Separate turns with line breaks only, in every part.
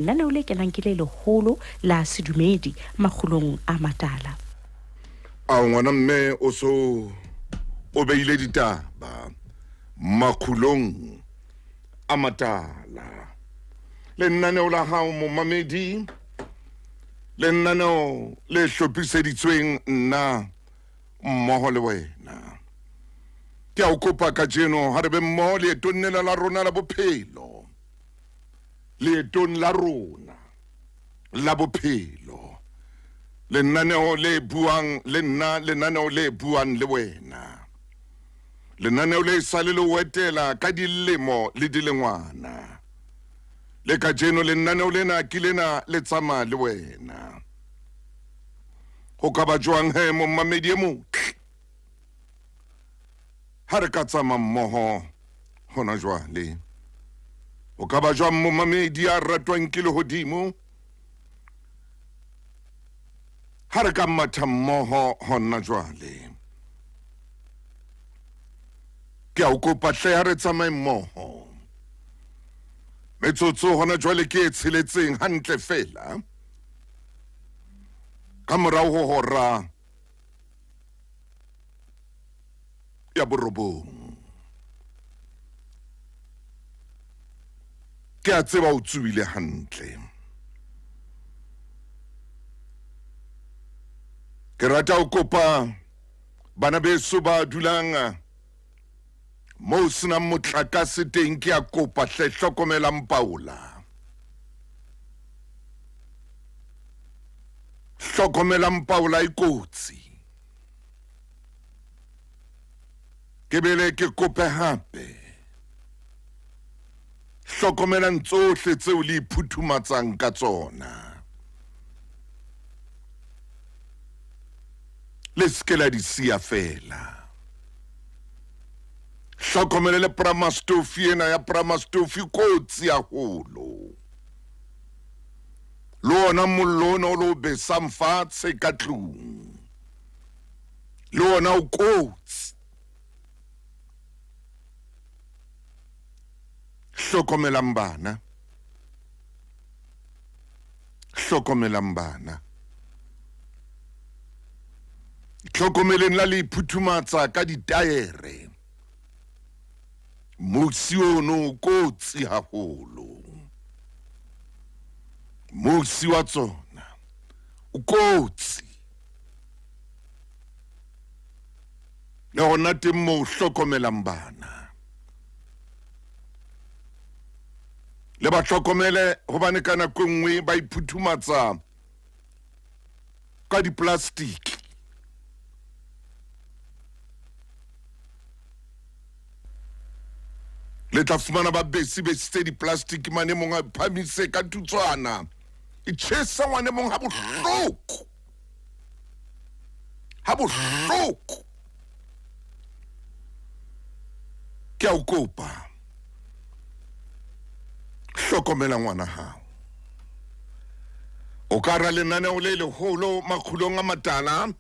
Lenaneo le kenang ke le leholo la sedumedi makgulong a matala.
Ao ngwana mme o so o beile ditaba makgulong a matala. Lenaneo la hao momamedi, lenaneo le hlophiseditsweng nna mmoho le wena. Ke a o kopa kajeno ha re be mmoho leetong lena la rona la bophelo. Leetong la rona la bophelo. Lenaneo le buang le nna, lenaneo le buang le wena. Lenaneo le sa le le o etela ka dilemo le dilengwana. Le kajeno lenaneo lena ke lena le tsamaya le wena. Ho ka ba jwang he mommamedi e motle ha re ka tsamaya mmoho hona jwale? O ka ba jwang momamedi ya ratwang ke lehodimo ha re ka matha mmoho hona jwale? Ke a o kopa hle ha re tsamaye mmoho. Metsotso hona jwale ke e tsheletseng hantle fela ka morao ho hora ya borobong. Ke a tseba o tsoile hantle. Ke rata ho kopa bana beso ba dulang moo senang motlakase teng, ke a kopa hle hlokomelang paola. Hlokomelang paola e kotsi. Ke bele ke kope hape, hlokomelang tsohle tseo le iphuthumatsang ka tsona. Le se ke la di siya fela. Hlokomele le pramastofi ena ya pramastofi kotsi haholo. Le ona mollo ona o lo besang fatshe ka tlung, le ona o kotsi. Hlokomelang bana, hlokomelang bana, hlokomeleng la le iphuthumatsa ka ditaere. Mosi ono o kotsi haholo, mosi wa tsona o kotsi. Le hona teng moo hlokomelang bana, le ba hlokomele hobane ka nako e nngwe ba iphuthumatsa ka di-plastic. Le tla fumana ba besi-besitse di-plastic mane mong a phamise ka thutswana e tjhesa ngwane mong ha bohloko, ha bohloko. Ke a o kopa, hlokomela ngwana hao. O ka ra lenaneo le leholo makgulong a matala,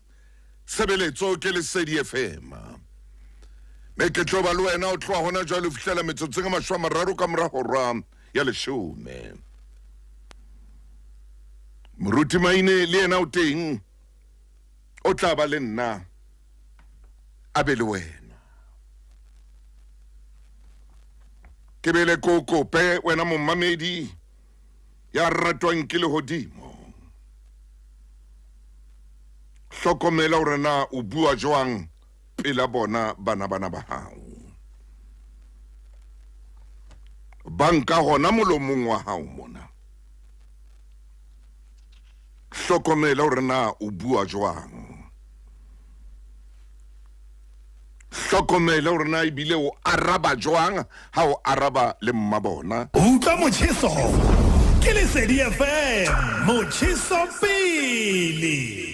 tshebeletso ke Lesedi FM. Me ke tlo ba le wena o tloha hona jwale ho fihlela metsotsong e 30 ka mora hora ya 10. Moruti Maine le yena o teng, o tla ba le nna a be le wena. Ke bele ko kope wena momamedi ya ratwang ke lehodimo, hlokomela hore na o bua jwang pela bona bana bana ba hao. Ba nka hona molomong wa hao mona. Hlokomela hore na o bua jwang. Hlokomela hore na ebile o araba jwang ha o araba le mma bona.
Utlwa motjheso ke Lesedi FM, motjheso pele.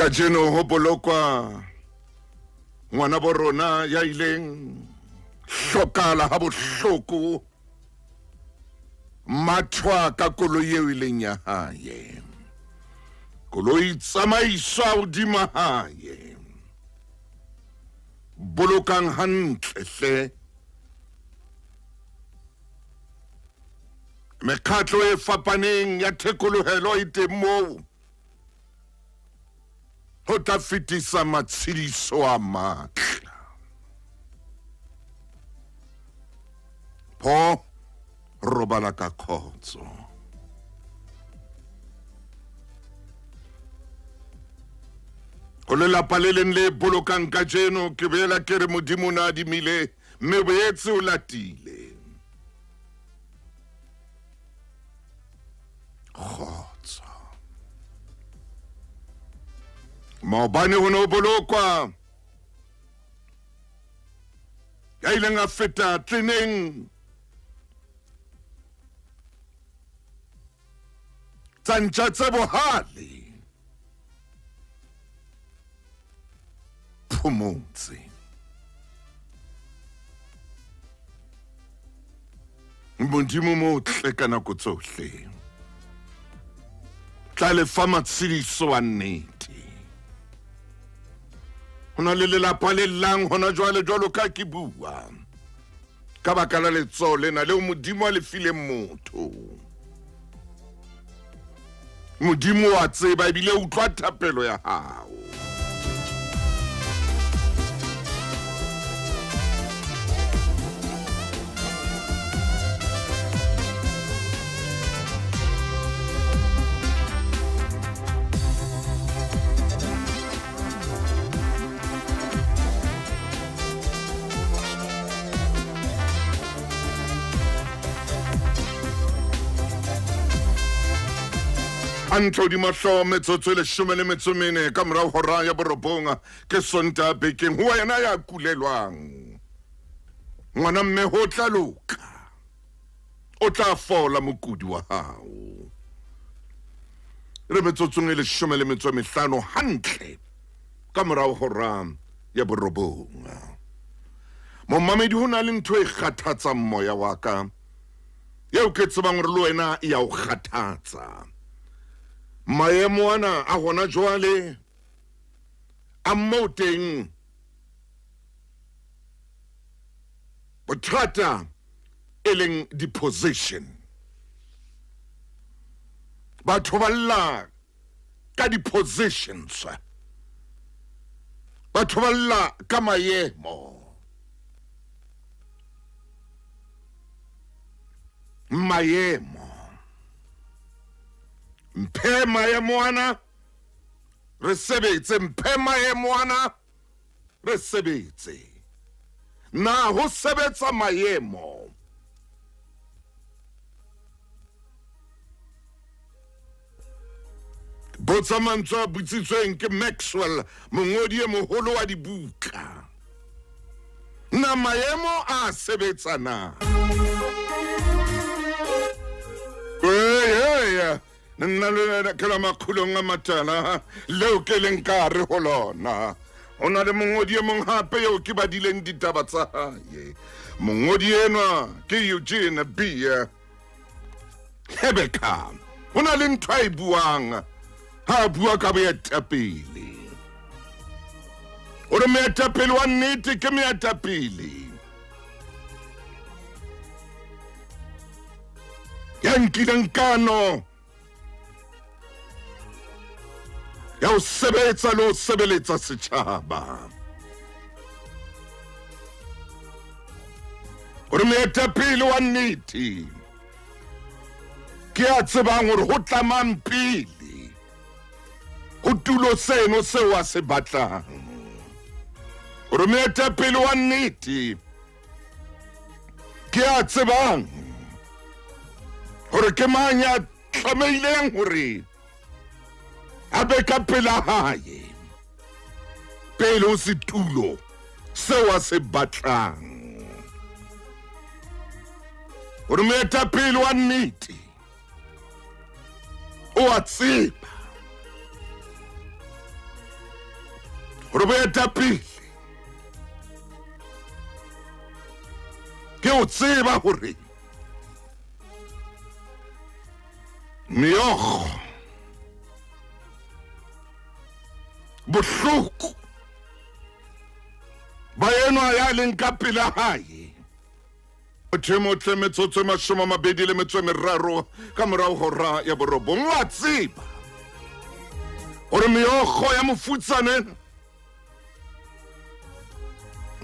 Kajeno ho bolokwa ngwana bo rona ya ileng hlokala ha bohloko mathwa ka koloi eo e leng ya hae. Koloi tsamaiswa hodima hae. Bolokang hantle hle. Mekgatlo e fapaneng ya thekolohelo e teng moo ho tla fetisa matshediso a matla. Pho robala ka khotso. Ho lelapa le leng le bolokang kajeno ke boela ke re Modimo o ne adimile mme boetse o latile. Kgotso. Maobane ho ne ho bolokwa ya ileng a feta tleneng tsa ntja tse bohale phomotse. Modimo motle ka nako tsohle tla le fa matshediso a nnete. Ho na le lelapa le llang hona jwale jwalo ka ke bua ka baka la letsoho lena leo Modimo a le fileng motho. Modimo wa tseba ebile utlwa thapelo ya hao. Hantle hodima hlooho metsotso e leshome le metso mene ka morao hora ya borobong ke Sontaha bekeng. Ho wena ya kulelwang ngwana mme ho tla loka, o tla fola mokudi wa hao. Re metsotsong e leshome le metso e mehlano hantle ka morao hora ya borobong. Momamedi, ho na le ntho e kgathatsang moya wa ka eo ke tsebang hore le wena ya o kgathatsa. Maemo ana a hona jwale a moo teng bothata e leng di-position. Batho ba lla ka di-positions, batho ba lla ka maemo. Maemo, mphe maemo ana re sebetse, mphe maemo ana re sebetse. Na ho sebetsa maemo? Botsa mantswe a botsitsweng ke Maxwell, mongodi e moholo wa dibuka. Na maemo a sebetsa na? Ee, nna le wena ke la makgulong a matala leo ke leng ka hare ho lona. Ho na le mongodi e mong hape eo ke badileng ditaba tsa hae. Mongodi enwa ke Eugene B. Hebeka. Ho na le ntho a e buang ha a bua ka boetapele. O re moetapele wa nnete ke moetapele ya nkileng kano ya ho sebetsa le ho sebeletsa setjhaba. O re moetapele wa nnete ke ya tsebang hore ho tlamang pele ho tulo seno seo a se batlang. O re moetapele wa nnete ke ya tsebang hore ke mang ya tlamehileng hore a be ka pela hae pele ho setulo seo a se batlang. Hore moetapele wa nnete o a tseba. Hore boetapele ke o tseba hore meokgo bohloko ba enwa ya leng ka pela hae. Motho e motle metsotso e 23 ka morago hora ya borobong wa tseba gore meokgo ya mofutsana ena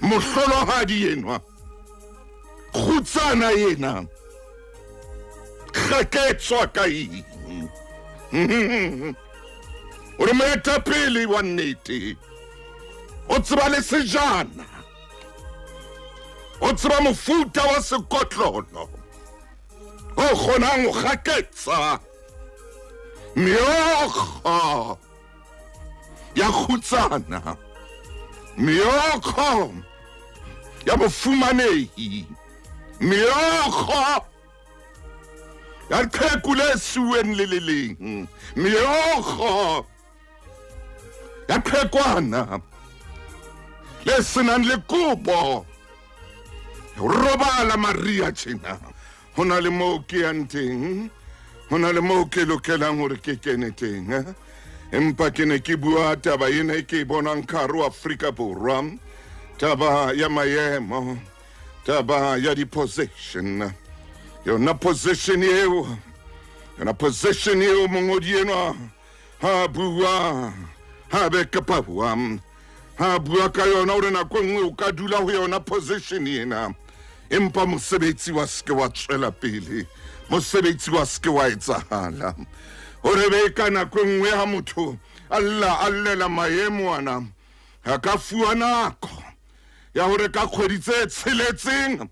mohlolohadi enwa kgutsana ena kgaketswa ka eng o re moetapele wa nnete o tseba le sejana o tseba mofuta wa sekotlolo o kgonang go gaketsa meokgo ya kgutsana meokgo ya mofumanehi meokgo ya leqheku le siuweng le le leng meokgo ya qhekwana le senang le kopo robala maria tjena ho na le moo ke yang teng ho na le moo ke lokelang hore ke kene teng eh? Empa ke ne ke bua taba ena e ke e bonang ka hare ho Afrika Borwa taba ya maemo taba ya di-position yona position eo yona position eo mongodi enwa ha bua ha be kapa bua ha bua ka yona hore nako e nngwe o ka dula ho yona position ena empa mosebetsi wa seke wa tswela pele mosebetsi wa seke wa etsahala hore be ka nako e nngwe ha motho a lla a llela maemo ana a ka fuwa nako ya hore ka kgwedi tse tsheletseng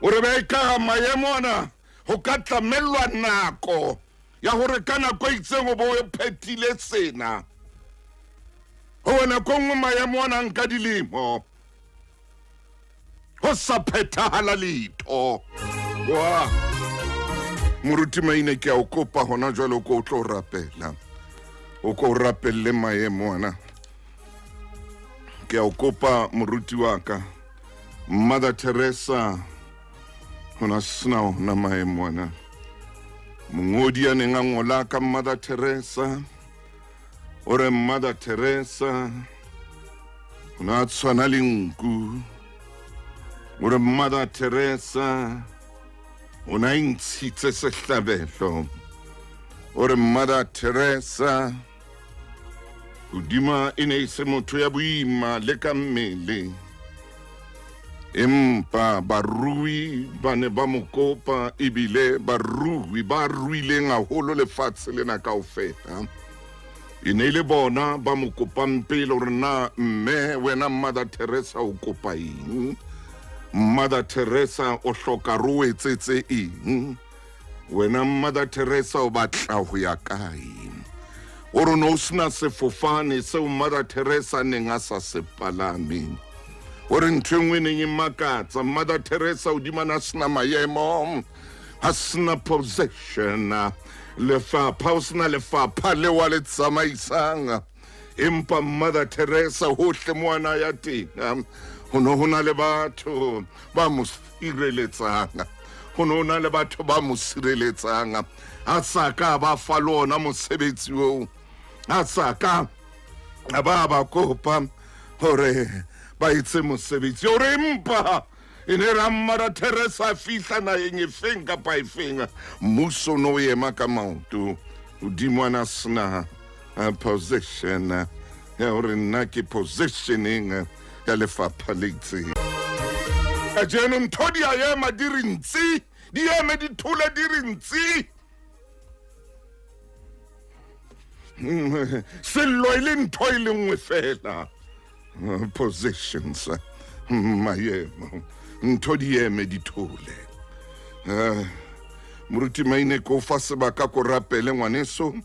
o re be ka maemo ana go ka tlamellwa nako ya gore ka nako e itseng o bo o phethile sena goba nako nngwe maemo ana nka dilemo go sa phethagala letho wa moruti maine ke a o kopa gona jalo o ko o tlo rapela o ko o rapelele maemo ana ke a o kopa moruti wa ka Mother Teresa gona sena ona maemo ana mongodi a neng a ngola ka Mother Teresa o re Mother Teresa o ne a tshwana le nku o re Mother Teresa o ne a intshitse sehlabelo o re Mother Teresa hodima e ne e se motho ya boima le ka mmele empa barui ba ne ba mo kopa ebile barui ba ruileng haholo lefatshe lena kaofela e ne e le bona ba mo kopang pele gore na mme wena Mother Teresa o kopa eng Mother Teresa o hloka re o etsetse eng Wena Mother Teresa o batla ho ya kae? O re no o sena sefofane seo Mother Teresa neng a sa se palame. O re ntho e nngwe e neng e makatsa Mother Teresa hodima na sena maemo a sena possession lefapha o sena lefapha leo a le tsamaisang empa Mother Teresa hohle mo ana ya teng ho ne ho na le batho ba mo sireletsang ho ne ho na le batho ba mo sireletsang a sa ka ba fa le ona mosebetsi oo a sa ka a ba ba kopa hore ba etse mosebetsi o re empa e ne ra Mother Teresa a fihla naheng efeng kapa efeng mmuso no o ema ka maoto hodimo ana sena position ya hore nna ke positioneng ya lefapha le itseng kajeno ntho di a ema di re ntsi di eme di thole di re ntsi sello e le ntho e le nngwe fela positions maemo ntho di eme di thole moruti maine ko fa sebaka ko rapele ngwaneso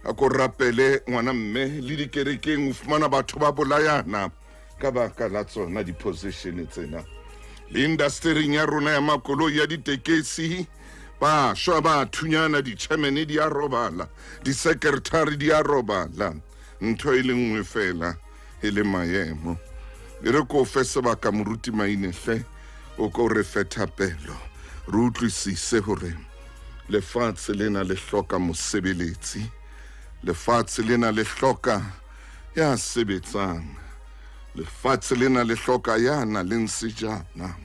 a ko rapele ngwana mme le dikerekeng o fumana batho ba bolayana ka baka la tsona di-position tsena le industering ya rona ya makoloi ya ditekesi Ba shwa ba thunyana, di-chairman di a robala, di-secretary di a robala, ntho e le nngwe fela e le maemo. E re ko fe sebaka moruti Maine hle, o ko re fe thapelo, re utlwisise hore lefatshe lena le hloka mosebeletsi, lefatshe lena le hloka ya sebetsang, lefatshe lena le hloka ya nang le sejana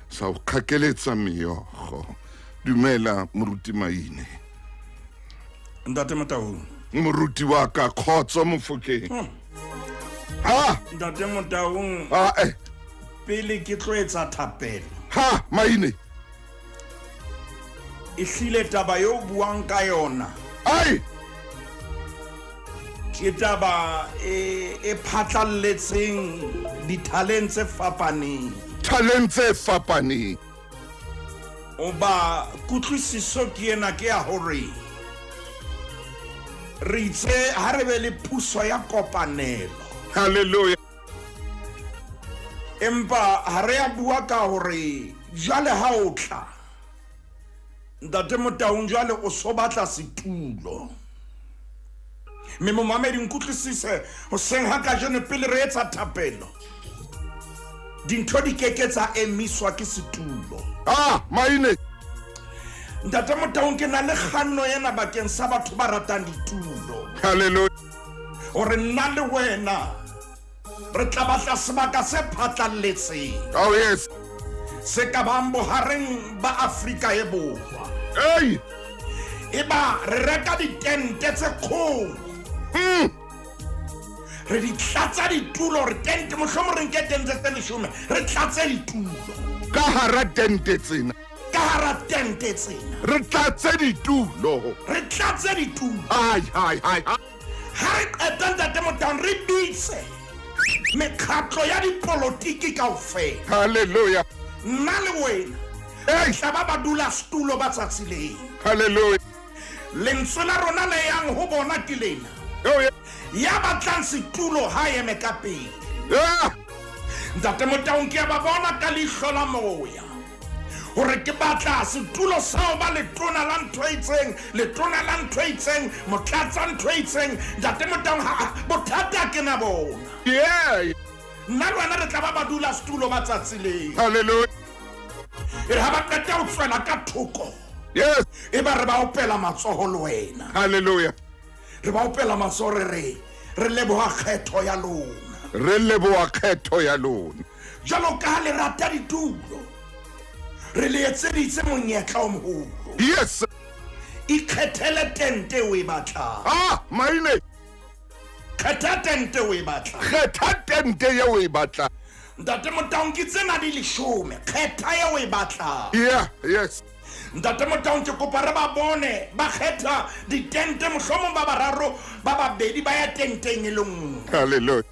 sa ho kgakeletsa meokgo. Dumela moruti Maine.
Ntate Motaung.
Moruti wa ka, kgotso Mofokeng. Ha
Ntate Motaung,
ha
pele ke tlo etsa thapelo,
ha Maine,
e hlile taba eo buang ka yona
ai
ke taba e phatlalletseng dithaleng tse fapaneng.
Thaleng tse fapaneng.
Oba kutlwisiso ke ena, ke ya hore re itse ha re be le puso ya kopanelo.
Hallelujah.
Empa ha re a bua ka hore jwale ha o tla Ntate Motaung, jwale o so batla setulo. Mme momamedi, nkutlwisise hoseng ha kajeno pele re etsa thapelo, dintho di keke tsa emiswa ke setulo.
Ah, Maine.
Ntate Motaung, ke na le kganno ena bakeng sa batho ba ratang ditulo.
Hallelujah.
Hore nna le wena re tla batla sebaka se phatlalletseng.
Oh yes.
Se ka bang bohareng ba Afrika e Borwa.
Hey.
Eba re reka ditente tse kgolo. Re di tlatsa ditulo, re tente, mohlomong re nke tente tse 10, re tlatse ditulo.
Ka hara tente tsena.
Ka hara tente tsena.
Re tlatse ditulo.
Re tlatse ditulo.
Ai ai ai.
Ha re qeta Ntate Motaung, re bitse mekgatlo ya dipolotiki kaofela.
Hallelujah.
Nna le wena
Hey.
tla ba ba dula setulo ba tsatsi leo.
Hallelujah.
Lentswe la rona le yang ho bona ke lena.
Oh yeah.
Ya batlang setulo ha eme ka pele.
Yeah.
Ntate Motaung, ke a ba bona ka leihlo la moya hore ke batla setulo sa ho ba letona la ntho e itseng, letona la ntho e itseng, motlatsa ntho e itseng. Ntate Motaung, ha bothata ke na bona.
Yeah.
Nna le wena re tla ba ba dula setulo ba tsatsi leo.
Hallelujah.
E re ha ba qeta ho tswela ka thoko,
Yes.
e ba re ba opela matsoho le wena.
Hallelujah.
Re ba opela matsoho re re re leboha kgetho ya lona.
Re leboha kgetho ya lona.
Jwalo ka ha le rata ditulo, re le etseditse monyetla o moholo.
Yes.
Ikgethele tente o e batlang.
Ah, Maine.
Kgetha tente o e batlang.
Kgetha tente eo o e batlang.
Ntate Motaung, ke tsena di 10, kgetha eo o e batlang.
Yeah, yes.
Ntate Motaung, ke kopa re ba bone ba kgetha ditente, mohlomong ba bararo ba babedi ba ya tenteng e le nngwe.
Hallelujah.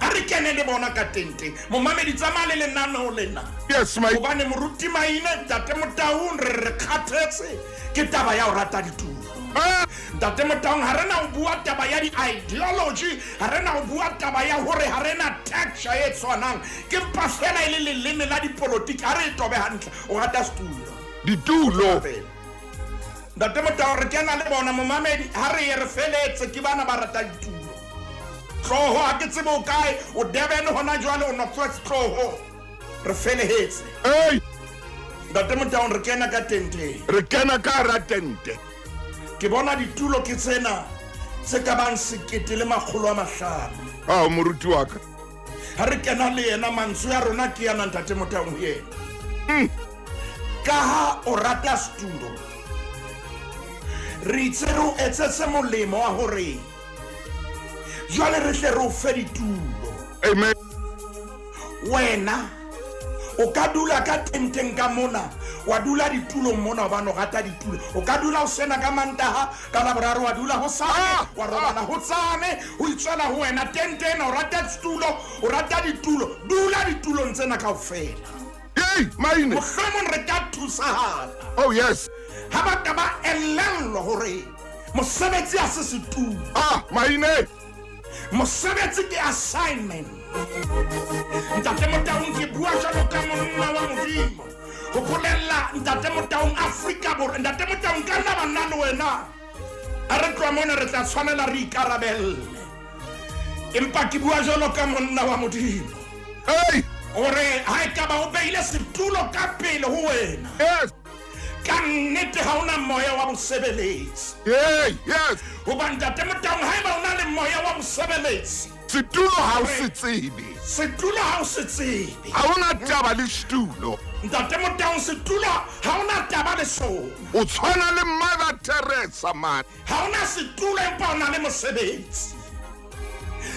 A re kene le bona ka tenteng. Momamedi, tsamaya le lenaneo lena.
Yes, my.
Hobane moruti Maine, Ntate Motaung, re re kgathetse ke taba ya ho rata ditulo.
Ah.
Ntate Motaung, ha re na ho bua taba ya di-ideology, ha re na ho bua taba ya hore ha re na texture e tshwanang, ke mpa fela e le leleme la dipolotiki. Ha re e tobe hantle, o rata setulo.
Ditulo.
Ntate Motaung, re kena le bona momamedi, ha re ye re feletse ke bana ba rata ditulo. Tloho, ha ke tsebe o kae, o Durban hona jwale, o North West, tloho. Re felehetse.
Hey.
Ntate Motaung, re kena ka tenteng.
Re kena ka hara tente.
Ke bona ditulo ke tsena tse ka bang 1500.
Ah, moruti wa ka.
Ha re kena le yena, mantswe a rona ke yana Ntate Motaung ho yena. Ka ha o rata setulo, re itse re o etsetse molemo wa hore jwale re tle re o fe ditulo.
Amen.
Wena o ka dula ka tenteng ka mona, wa dula ditulong mona hobane o rata ditulo. O ka dula o sena ka Mantaha, ka Laboraro wa dula hosane, wa robala hosane, ho itswela ho wena tente ena, o rata setulo, o rata ditulo, dula ditulong tsena kaofela.
Hey, Maine.
Mohlomong re ka thusahala.
Oh yes.
Ha ba ka ba elellwa hore mosebetsi ha se setulo.
Ah, Maine.
Mosebetsi ke assignment. Ntate Motaung, ke bua jwalo ka monna wa Modimo. Ho bolella Ntate Motaung Afrika Borwa. Ntate Motaung ka nna banna le wena. Ha re tloha mona re tla tshwanela re ikarabelle. Empa ke bua jwalo ka monna wa Modimo.
Hey!
Hore ha ekaba o beile setulo ka pele ho wena.
Yes!
Ka nnete ha ona moya wa bosebeletsi.
Hey, yes!
Hoba Ntate Motaung haeba o na le moya wa bosebeletsi,
Setulo ha o se tsebe.
Setulo ha o se tsebe.
Ha ona taba le setulo.
Ntate Motaung setulo ha ona taba le sona.
O tshwana le Mother Teresa man.
Ha ona setulo empa o na le mosebetsi.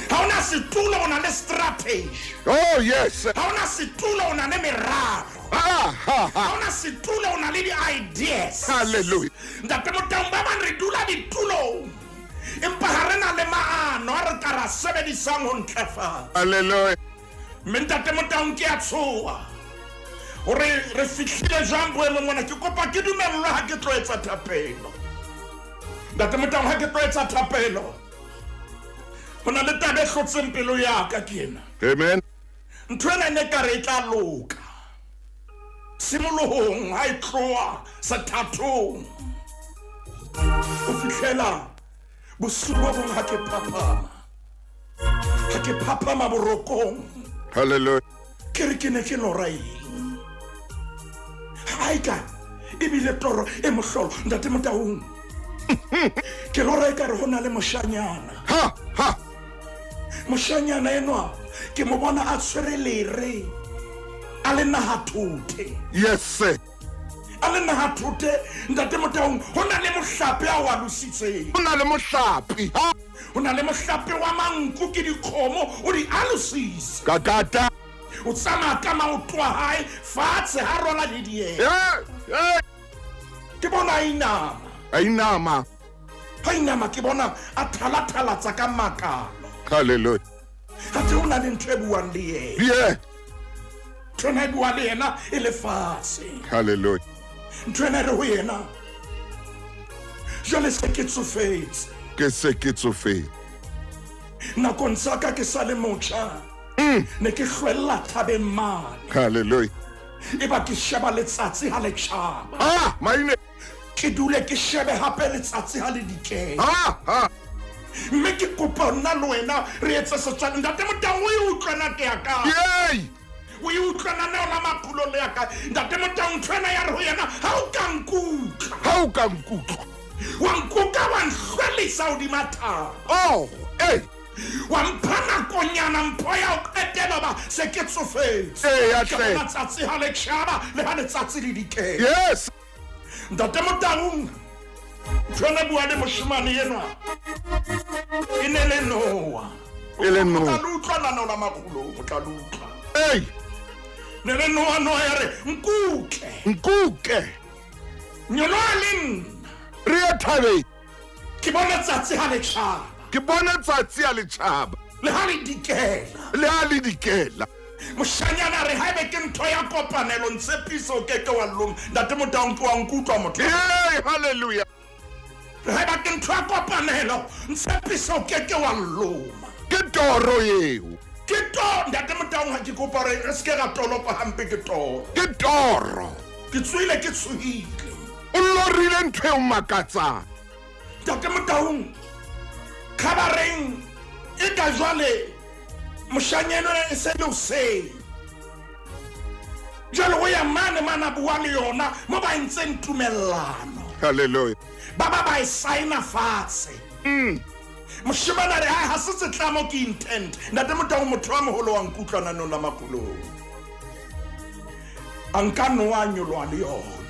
Ha ona setulo o na le strategy.
Oh yes.
Ha ona setulo o na le meralo.
Ha ha
Ha ona setulo o na le di-ideas.
Hallelujah.
Ntate Motaung ba bang re dula ditulong, empa ha re na le maano a re ka ra sebedisang ho ntlafatsa.
Hallelujah.
Mme Ntate Motaung ke a tshoha hore re fihlile jwang boemong mona. Ke kopa ke dumellwe ha ke tlo etsa thapelo. Ntate Motaung ha ke tlo etsa thapelo, ho na le taba e hlotseng pelo ya ka ke ena.
Amen.
Ntho ena e ne ka re e tla loka tshimolohong ha e tloha sethathong ho fihlela bosiu bo bong ha ke phaphama. Ha ke phaphama borokong.
Hallelujah.
Ke re ke ne ke lora eng? Haeka ebile toro e mohlolo Ntate Motaung. Ke lora ekare ho na le moshanyana.
Ha ha.
Moshanyana enwa ke mo bona a tshwere lere a le nahathothe.
Yes sir.
A le nahathothe Ntate Motaung, ho na le mohlape a o alositseng.
Ho na le mohlape. Ha.
Ho na le mohlape wa manku ke dikgomo o di alositse.
Kakata.
O tsamaya ka maoto a hae fatshe ha rwala le dieta.
Yeah, yeah.
Ke bona a inama.
A inama.
Ha inama ke bona a thalathalatsa ka makalo.
Hallelujah.
Athe ho na le ntho e buang le yena.
Yeah.
Ntho ena e bua le yena e le fatshe.
Hallelujah.
Ntho ena e re ho yena, jwale se ke tsofetse.
Ke se ke tsofetse.
Nakong tsa ka ke sa le motjha. Ne ke hlwella thabeng mane.
Hallelujah.
Eba ke sheba letsatsi ha le tjhaba.
Ah, maine.
Ke dule ke shebe hape letsatsi ha le dikela.
Ah, ah.
Mme ke kopa nna le wena re etse setswalle. Ntate Motaung o e utlwa nate ya ka.
Yey!
O e utlwa lenaneo la makgulo le ya ka. Ntate Motaung ntho ena ya re ho yena, ha o ka nkutlwa.
Ha o ka nkutlwa.
Wa nkuka wa nhlwelisa hodima thaba.
Oh, eh.
Wa mpha nakonyana mpho ya ho qetela hoba se ke tsofetse.
Ee, ya
Ke
tle.
bona tsatsi ha le tjhaba le ha letsatsi le dikela.
Yes.
Ntate Motaung, ntho ena bua le moshemane enwa e ne le Noah.
E le
O
Noah.
tla le utlwa lenaneo la makgulo, o tla le utlwa.
Hey.
Ne le Noah, Noah ya re, nkuke.
Nkuke.
Nyoloha le nna.
Re ye thabeng.
Ke bona tsatsi ha le tjhaba.
Ke bona tsatsi ha le tjhaba.
Le ha le dikela.
Le ha le dikela.
Moshanyana re haebe ke ntho ya kopanelo ntshepiso o ke ke wa loma. Ntate Motaung ke wa nkutlwa motho.
Hey, hallelujah.
Re haeba ke ntho ya kopanelo ntshepiso o ke ke wa loma.
Ke toro eo.
Ke toro Ntate Motaung ha ke kopa hore re se ke ra tolopa hampe ke toro.
Ke toro.
Ke tswile ke tshohile.
O lorile ntho e o makatsang.
Ntate Motaung, khabareng e ka jwale moshanyana e se le hoseng. Jwale o ya mane mana bua le yona mo ba entseng tumellano.
Hallelujah.
Ba ba ba e saena fatshe. Moshemane a re, hai, ha se setlamo ke intent. Ntate Motaung motho wa moholo wa nkutlwa nanong la makulong. A nka noa nyoloha le yona.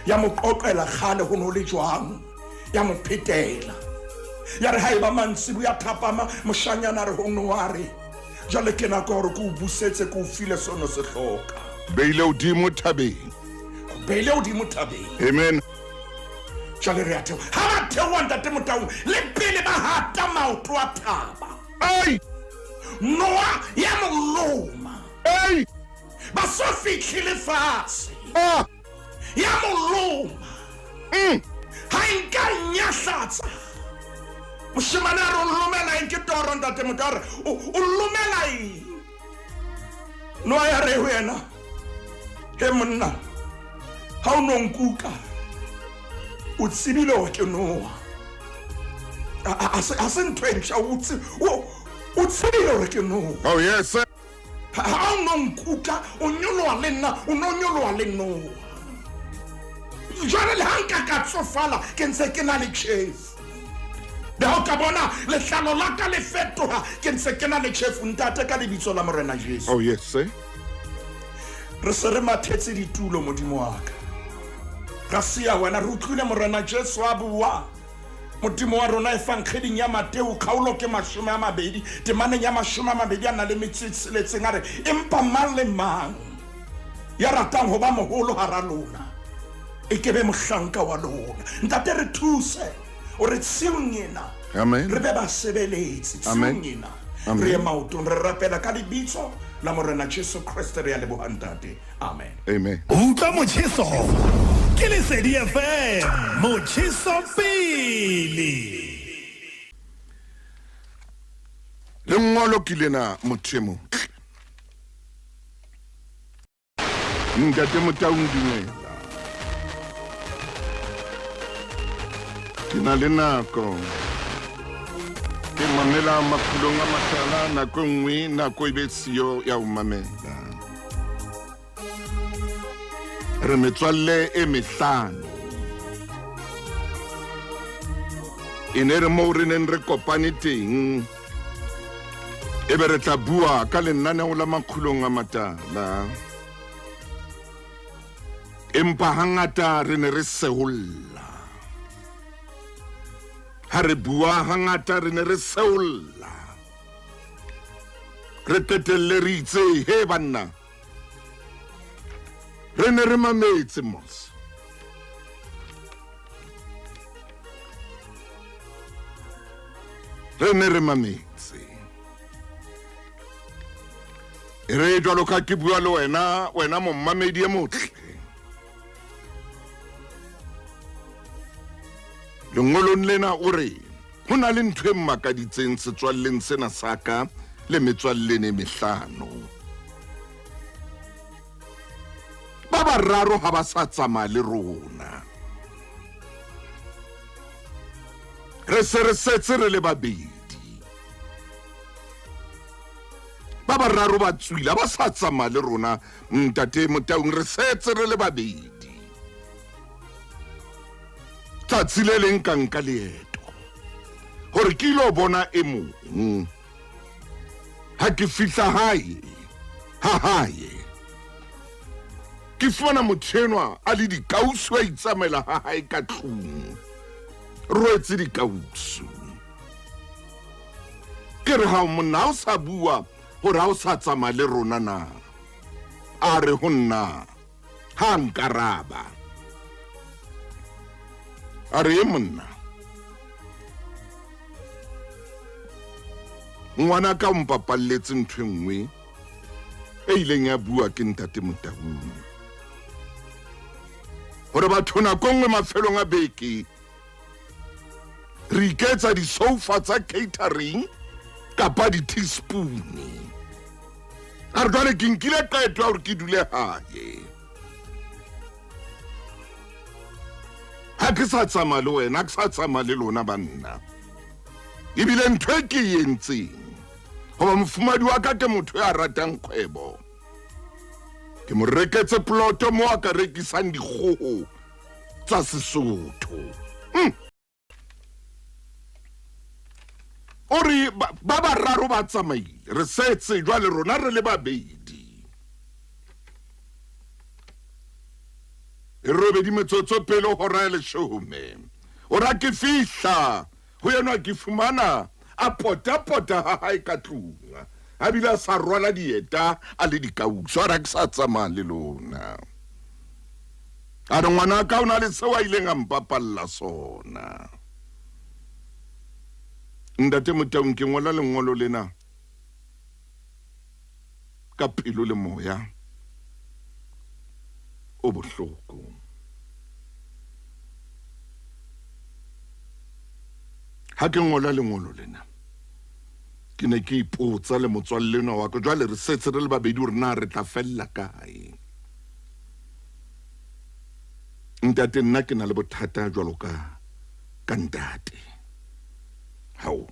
Ya mo qoqela kgale ho no le jwang. Ya mo phetela. Ya re haeba mantsiboya ya thapama moshanyana re ho noa re, jwale ke nako hore ke o busetse ke o file sono se hloka.
Beile hodimo thabeng.
Beile hodimo thabeng.
Amen.
Jwale re a theoha. Ha ba theoha Ntate Motaung, le pele ba hata maoto a thaba.
Ai!
Noa ya moloma.
Ai!
Ba so fihlile fatshe.
Ah!
Ya moloma. Ha e nka nyahlatsa. Moshemane a re o lomela eng? Ke toro Ntate Motaung, a re, o lomela eng? Noa ya re ho yena, He monna, ha o no nkuka, o tsebile hore ke noa. Ha se ntho e ntjha, o tsebile hore ke noa.
Oh yes.
Ha o no nkuka, o nyoloha le nna, o no nyoloha le noa. Jwale le ha nka ka tsofala, ke ntse ke na le tjhefu. Le ha o ka bona letlalo la ka le fetoha, ke ntse ke na le tjhefu, ntate, ka lebitso la Morena Jesu.
Oh yes.
Re se re mathetse ditulo, Modimo wa ka. Ra siya wena, re utlwile Morena Jesu a bua. Modimo wa rona e fang kgweding ya Mateo, kgaolo ke 20, temaneng ya 26 a re, empa mang le mang ya ratang ho ba moholo hara lona, e ke be mohlanka wa lona. Ntate, re thuse o re tshiung ena.
Amen.
Re be basebeletsi
Amen.
tshiung ena.
Amen.
Re ye maotong, re rapela ka lebitso la Morena Jesu Kriste, re a leboha ntate. Amen.
Amen.
Utlwa motjheso ke Lesedi FM, motjheso pele.
Lengolo ke lena, motho e motle. Ntate Motaung, dumela. Ke na le nako. Ke mamela makhulong a matala, nako e nngwe nako e be siyo ya ho mamela. Re metswalle e mehlano. E ne re moo re neng re kopane teng, e be re tla bua ka lenaneo la makhulong a matala. Empa hangata re ne re seolla. Ha re bua hangata re ne re seolla. Re qetelle re itse, he banna, re ne re mametse mos. Re ne re mametse. E re jwalo ka ke bua le wena, wena mommamedi e motle. Lengolong lena o re, ho na le ntho e mmakaditseng setswalleng sena sa ka le metswalleng e mehlano. Ba bararo ha ba sa tsamaya le rona. Re se re setse re le babedi. Ba bararo ba tswile, ba sa tsamaya le rona, ntate Motaung, re setse re le babedi. Tsatsi le leng ka nka leeto hore ke ilo bona e mong. Ha ke fihla hae, ha hae, ke fumana motho enwa a le dikausu, a itsamaela ha hae ka tlung, rwetse dikausu. Ke re, ha monna, ha o sa bua hore ha o sa tsamaya le rona na? A re ho nna, ha nkaraba. A re, e monna, ngwana ka o mpapalletse ntho e nngwe e ileng ya bua ke ntate Motaung, hore batho nako nngwe mafelong a beke re iketsa di-sofa tsa catering kapa di-teaspoon. A re jwale ke nkile qeto ya hore ke dule hae, ha ke sa tsamaya le wena, ha ke sa tsamaya le lona banna. Ebile ntho e ke e entseng, hoba mofumadi wa ka ke motho ya ratang kgwebo, ke mo reketse ploto mo a ka rekisang dikgoho tsa Sesotho. O re ba bararo ba tsamaile, re setse jwale rona re le babedi. E robedi metsotso pele hora ya 10. O ra ke fihla ho enwa, ke fumana a pota-pota ha hae ka tlung, a bile a sa rwala dieta, a le dikausu. A re, ha ke sa tsamaya le lona. A re, ngwana ka o na le seo a ileng a mpapalla sona. Ntate Motaung, ke ngola lengolo lena ka pelo le moya o bohloko. Ha ke ngola lengolo lena, ke ne ke ipotsa le motswalle enwa wa ka, jwale re setse re le babedi hore na re tla fella kae. Ntate, nna ke na le bothata jwalo ka ka ntate. Hao,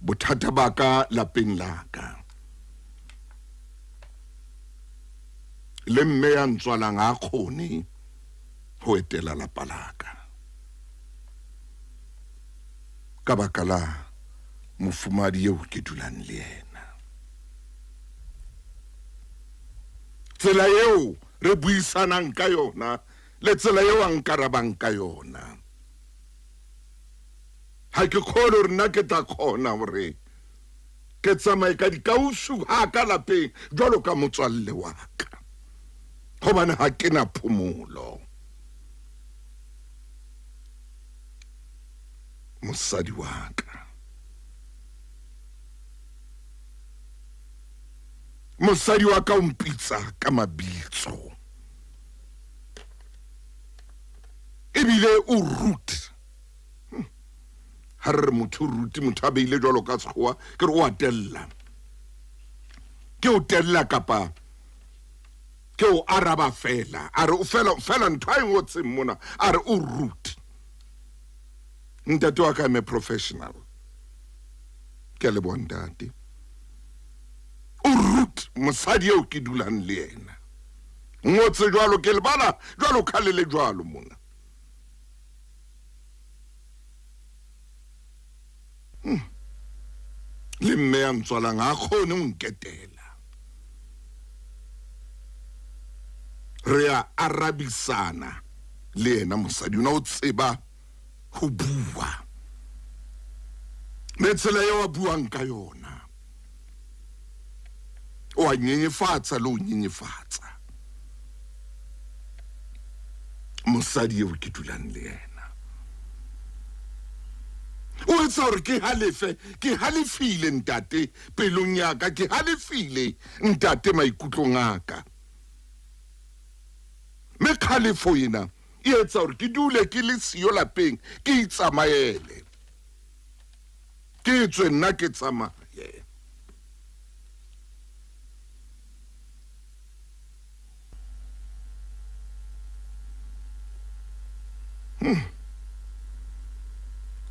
bothata ba ka lapeng la ka le mme ya ntswalang ha kgone ho etela lapa la ka ka baka la mofumadi eo ke dulang le yena. Tsela eo re buisanang ka yona le tsela eo a nkarabang ka yona, ha ke kgone hore nna ke tla kgona hore ke tsamaye ka dikausu ha ka lapeng jwalo ka motswalle wa ka, hobane ha ke na phomolo. Mosadi wa ka, mosadi wa ka o mpitsa ka mabitso, ebile o rude. Ha re re motho o rude, motho a beile jwalo ka sekgowa, ke re o a tella. Ke o tella kapa ke o araba fela. A re o fela, fela ntho a e ngotseng mona, a re o rude. Ntate wa ka, I'm a professional. Ke a leboha ntate. O rude mosadi eo ke dulang le yena. Ngotse jwalo, ke lebala jwalo ka le le jwalo mona. Le mme ya ntswalang ha kgone ho nketela. Re a arabisana le yena mosadi ona, o tseba ho bua. Le tsela eo a buang ka yona, o a nyenyefatsa le ho nyenyefatsa mosadi eo ke dulang le yena. O etsa hore ke halefe, ke halefile ntate pelong ya ka, ke halefile ntate maikutlong a ka. Mme kgalefo ena e etsa hore ke dule ke le siyo lapeng, ke itsamaele, ke tswe nna ke tsamaye.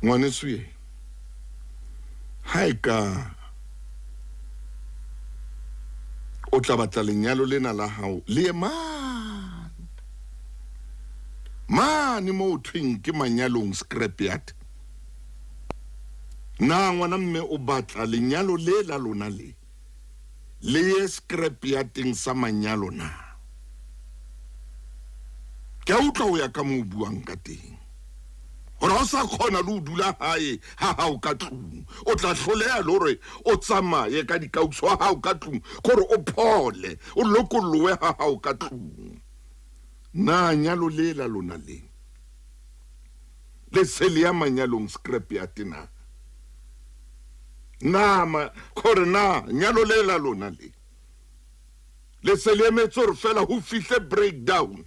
Ngwaneso ye, ha e ka o tla batla lenyalo lena la hao le ye mane mane moo thweng ke manyalong scrapyard. Na ngwana mme o batla lenyalo le la lona le le ye scrapyardeng sa manyalo na? Ke a utlwa ho ya ka moo o buang ka teng hore ha o sa kgona le ho dula hae ha hao ka tlung, o tla hloleha le hore o tsamaye ka dikauso ha hao ka tlung, kore o phole, o lokollowe ha hao ka tlung. Na nyalo le la lona le le se le ya manyalong scrapyard na? Na ma kore na nyalo le la lona le le se le emetse hore fela ho fihle breakdown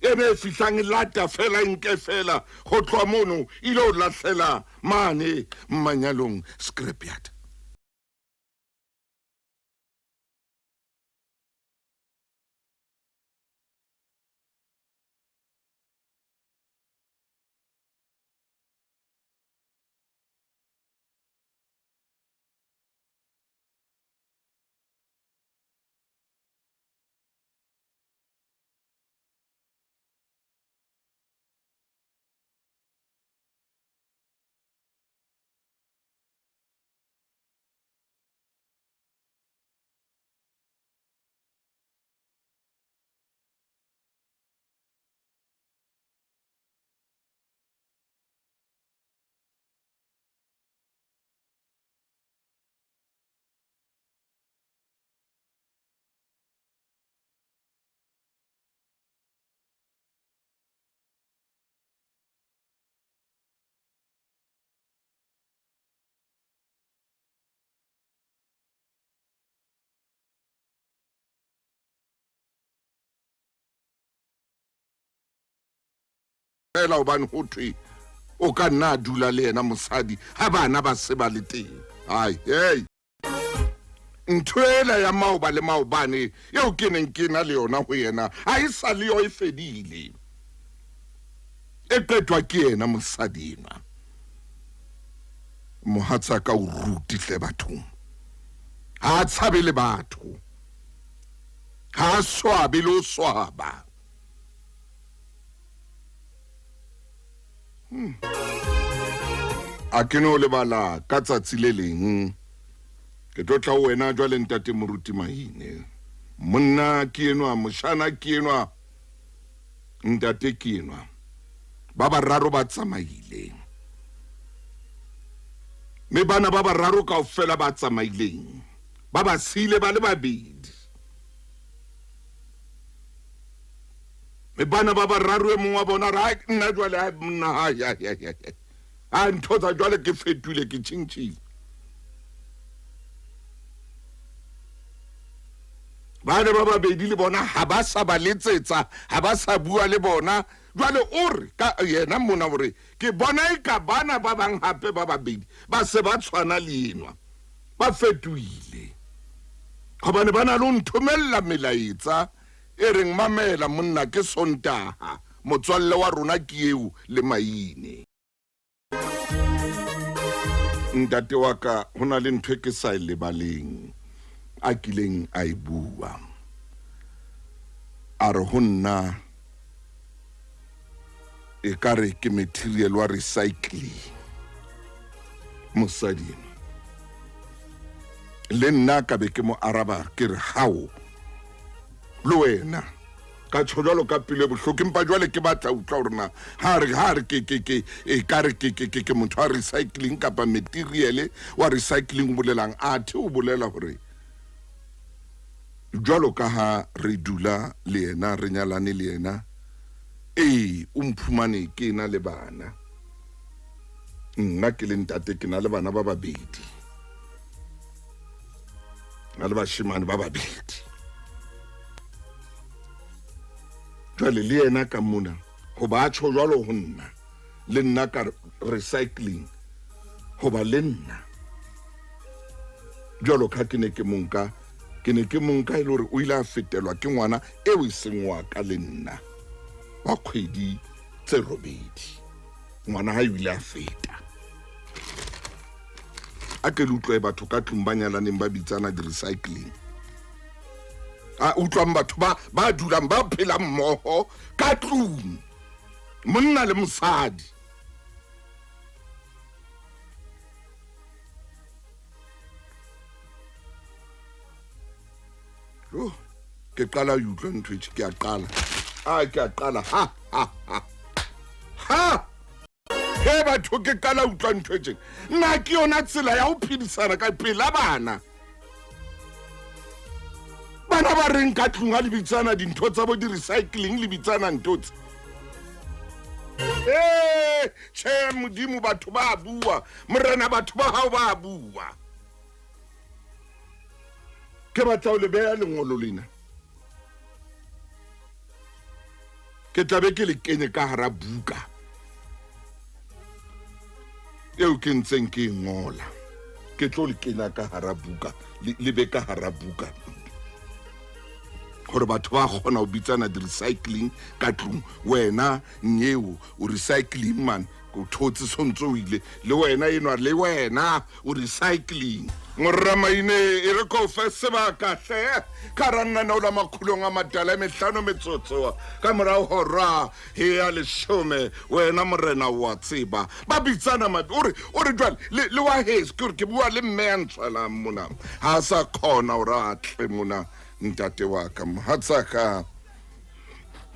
e be fihlang lata fela nke fela ho tloha mono ile o lahlela mane manyalong scrapyard. Fela hobane ho thwe o ka nna a dula le yena mosadi ha bana ba se ba le teng. Ai, hey. Ntho ela ya maoba le maobane eo ke neng ke na le yona ho yena ha e sa le yo, e fedile. E qetwa ke yena mosadi enwa. Mohatsaka o rute hle bathong. Ha a tshabe le batho. Ha a swabe le ho swaba. Hmm. A ke no lebala ka tsatsi le leng. Ke tlo tla ho wena jwale ntate Moruti Maine. Monna ke enwa, moshana ke enwa, ntate ke enwa. Ba bararo ba tsamaile. Mme bana ba bararo kaofela ba tsamaileng ba ba siile ba le babedi. Mme bana ba bararo e mong wa bona re, "Ai, nna jwale, ai, monna, ai, ai, ai, ai, ai. Ai, ntho tsa jwale ke fetohile, ke tjhentjhile." Bane ba babedi le bona ha ba sa ba letsetsa, ha ba sa bua le bona. Jwale o re ka yena mona o re, ke bona eka bana ba bang hape ba babedi ba se ba tshwana le enwa, ba fetohile. Hobane ba na le ho nthomella melaetsa e reng, mamela monna, ke Sontaha, motswalle wa rona ke eo le Maine. Ntate wa ka, ho na le ntho e ke sa e lebaleng a kileng a e bua. A re ho nna, e ka re ke material wa recycling. Mosadi enwa. Le nna ka be ke mo araba ke re, hao, le wena. Ka tjho jwalo ka pelo e bohloko, empa jwale ke batla utlwa hore na ha re, ha re ke, ke, ke, e ka re ke, ke, ke, ke motho wa recycling kapa material wa recycling o bolelang. Athe o bolela hore jwalo ka ha re dula le yena, re nyalane le yena, ee, o mphumane ke ena le bana. Nna ke le ntate ke na le bana ba babedi. Na le bashemane ba babedi. Jwale le yena ka mona, hoba a tjho jwalo ho nna, le nna ka recycling, hoba le nna jwalo ka ke ne ke monka, ke ne ke monka e le hore o ile a fetelwa ke ngwana eo e seng wa ka le nna wa kgwedi tse robedi. Ngwana hae o ile a feta. A ke le utlwe batho ka tlung ba nyalaneng ba bitsana di-recycling. A utlwang batho ba, ba dulang ba phelang mmoho ka tlung, monna le mosadi. Oh, ke qala ho utlwa ntho e tje, ke a qala. A ke a qala. Ha, ha, ha. Ha! He batho, ke qala ho utlwa ntho e tjena. Na ke yona tsela ya ho phedisana ka pela bana? Bana ba reng ka tlung ha le bitsana dintho tsa bo di-recycling, le bitsana ntho tse? Eh, tjhe, Modimo, batho ba bua. Morena, batho ba hao ba bua. Ke batla ho le beha lengolo lena. Ke tla be ke le kenye ka hara buka eo ke ntseng ke e ngola. Ke tlo le kenya ka hara buka, le be ka hara buka, hore batho ba kgona ho bitsana di-recycling ka tlung. Wena nyeo o recycling man, o thotse sontso o ile le wena enwa, le wena o recycling. Moramaine e re ko fe sebaka hle ka ra nna o la makgulong a matala e mehlano metsotso ka morao hora ya leshome. Wena morena wa tseba ba bitsana mabe, o re, o re jwale le, le wa heso, ke hore ke bua le mme ya ntshwalang mona, ha a sa kgona hore a tle mona. Ntate wa ka mohatsaka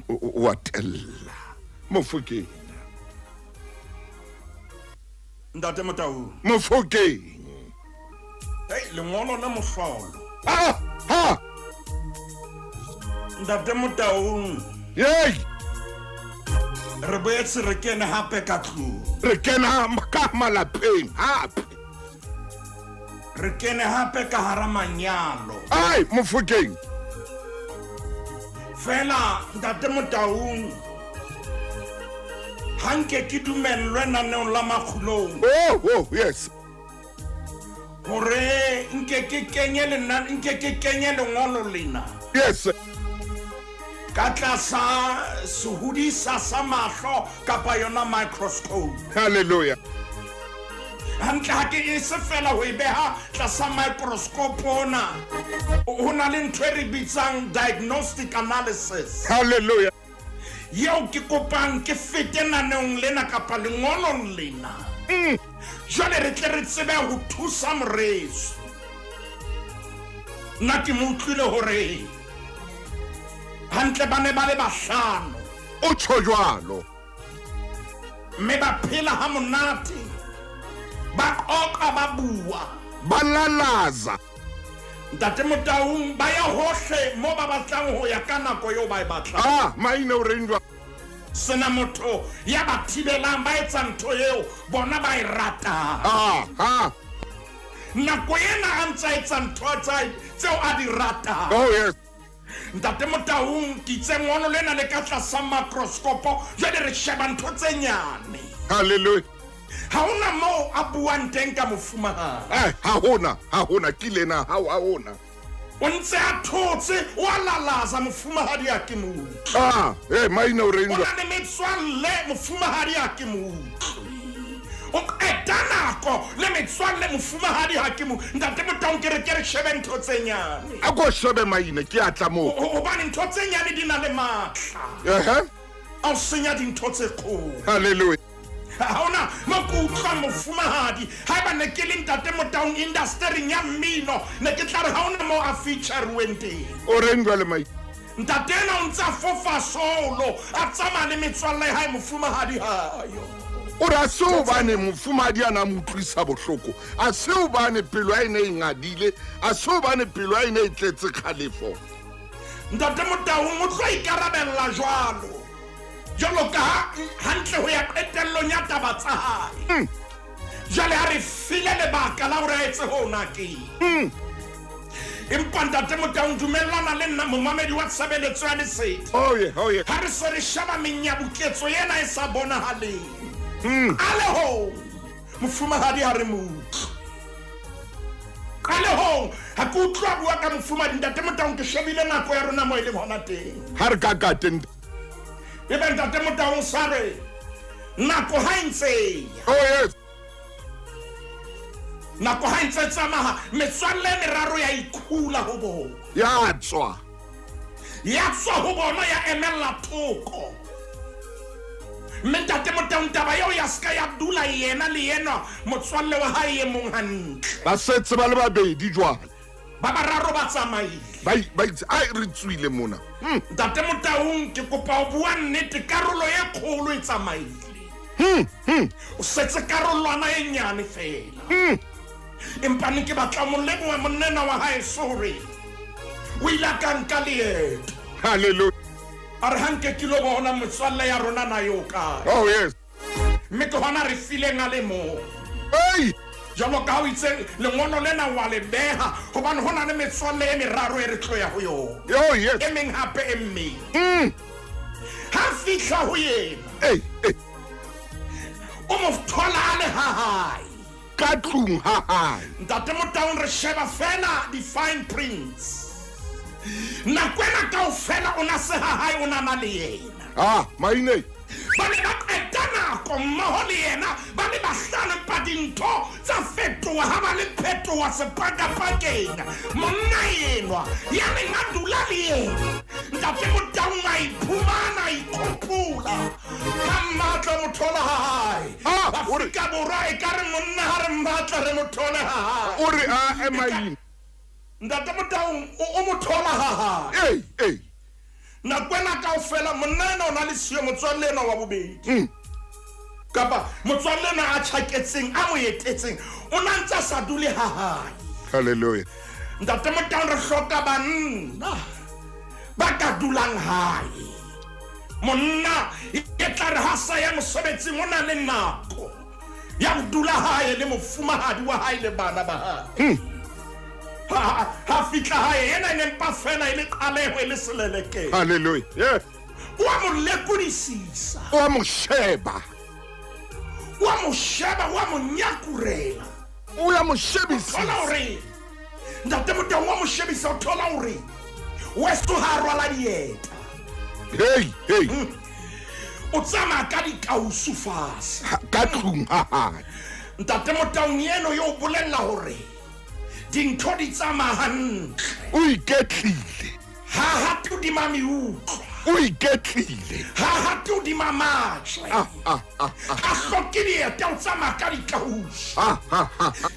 o a tella Mofokeng.
Ntate Motau.
Mofokeng.
Hey, lengolo le mohlolo.
Ha, ha.
Ntate Motau.
Yey.
Re boetse re kene hape ka tlung.
Re kena ka malapeng hape.
Re kene hape ka hara manyalo.
Ai, Mofokeng.
Fela, Ntate Motaung, ha nke ke dumellwe naneong la makgulong.
Oh, oh, yes.
Hore Nke ke kenye lena nke ke kenye lengolo lena.
Yes.
Ka tlasa sehodisa sa mahlo kapa yona microscope.
Hallelujah.
Hantle ha ke e se fela ho e beha tlasa microscope ona. Ho na le ntho e re bitsang diagnostic analysis.
Hallelujah.
Yeo ke kopang ke fete naneong lena kapa lengolong lena. Jwale re tle re tsebe ho thusa moreso. Nna ke mo utlwile hore hantle ba ne ba le bahlano.
O tjho jwalo.
Mme ba phela ha monate. Ba qoqa ba bua.
Ba lalaza.
Ntate Motaung ba ya hohle mo ba batlang ho ya ka nako eo ba e batlang.
Ah, maine o reng jwang?
Sena motho ya ba thibelang ba etsa ntho eo bona ba e ratang.
Ah, ha.
Nako ena a ntsa etsa ntho tseo a di ratang.
Oh yes.
Ntate Motaung ke itse ngono lena le ka tlasa microscope jwale re sheba ntho tse nyane.
Hallelujah.
Ha hona moo a buang teng ka mofumahadi.
Ha hona ke lena ha hona.
O ntse a thotse o a lalaza mofumahadi a ke mo utlwe.
Ah, maine o reng
O na le metswalle mofumahadi a ke mo utlwe. O qeta nako le metswalle mofumahadi ha ke mo. Ntate Motaung ke re ke re shebe ntho tse nyane.
A ko shebe maine ke a tla moo.
Hobane ntho tse nyane di na le matla.
Ehe.
A o senya dintho tse kgolo.
Hallelujah.
Ha hona mo ke utlwang mofumahadi haeba ne ke le Ntate Motaung industry ya mmino ne ke tla re ha hona mo a feature-weng teng.
O reng jwale mai?
Ntate ena o ntse a fofa solo a tsamaya le metswalle ya hae mofumahadi hayo.
O re a se hobane mofumahadi a na mo utlwisa bohloko, a se hobane pelo ya ene e ngadile, a se hobane pelo ya ene e tletse kgalefo.
Ntate Motaung o tlo ikarabella jwalo. Jwalo ka hantle ho ya qetellong ya taba tsa hae. Jwale ha re file lebaka la hore a etse hona ke. Empa Ntate Motaung dumellana le nna momamedi wa tshebeletso ya Lesedi.
Oh yeah, oh yeah.
Ha re se re sheba menyabuketso ena e sa bonahaleng. Qalehong mofumahadi ha re mo utlwe. Qalehong ha ke utlwa bua ka mofumahadi Ntate Motaung ke shebile nako ya rona mo e leng hona teng.
Ha re ka ka teng.
Ebe Ntate Motaung sa re nako ha e ntse e ya.
Oh yes.
Nako ha e ntse tsamaha metswalle e meraro ya ikhula ho bona.
Ya tswa.
Ya tswa ho bona ya emella thoko. Mme Ntate Motaung taba eo ya ska ya dula yena le yena motswalle wa hae e mong hantle.
Ba setse ba le babedi jwale.
Ba bararo ba tsamaile.
Ba itse ai re tswile mona.
Ntate Motaung ke kopa ho bua nnete karolo e kgolo e tsamaile. O setse karolwana e nyane fela. Empa ne ke batla mo leboha monnena wa hae sorry. O ile a ka nka leeto.
Hallelujah.
A re ha nke ke lo bona motswalle ya rona na yo kae.
Oh yes.
Mme ke hona re fileng a le mong.
Hey!
Jwalo ka ha o itse lengolo lena wa le beha hobane ho na le metswalle e meraro e re tlo ya ho yona.
Oh yes.
E meng hape e mmedi. Ha fihla ho yena.
Hey, hey.
O mo thola a le ha hae.
Ka tlung ha hae.
Ntate Motaung re sheba fela di fine prints. Nako ena kaofela o na se ha hae o na na le yena.
Ah, maine.
Ba ne ba qeta nako mmoho le yena ba le bahlano empa dintho tsa fetoha ha ba le phetoha sepakapakeng. Monna enwa ya neng a dula le yena. Ntate Motaung a iphumana a ikgopola. Ka mmatla mo thola ha hae.
Ah, o re
Afrika Borwa e ka re monna ha re mmatla re mo thole ha hae.
O re a emaine.
Ntate Motaung o mo thola ha hae.
Hey, hey.
Nako ena kaofela monna ena o na le siyo motswalle ena wa bobedi. Kapa motswalle ena a tjhaketseng a mo etetseng o na ntse a sa dule ha hae.
Hallelujah.
Ntate Motaung re hloka banna ba ka dulang hae. Monna e tla re ha sa ya mosebetsing o na le nako ya ho dula hae le mofumahadi wa hae le bana ba hae. Ha fihla hae ena e ne mpa fela e le qaleho e le selelekeng.
Hallelujah. Yeah.
O a mo lekodisisa.
O a mo sheba.
O a mo sheba, o a mo nyakurela.
O a mo shebisisa.
Thola hore Ntate Motaung wa mo shebisa o thola hore weso ha rwala dieta.
Hey, hey.
O tsamaya ka dikausu fatshe.
Ka tlung ha hae.
Ntate Motaung eno yo o bolella hore dintho di tsamaya hantle.
O iketlile.
Ha hate hodima meutlwa.
O iketlile.
Ha hate hodima majwe.
Ah.
Ha hloke dieta, o tsamaya ka dikausu.
Ah.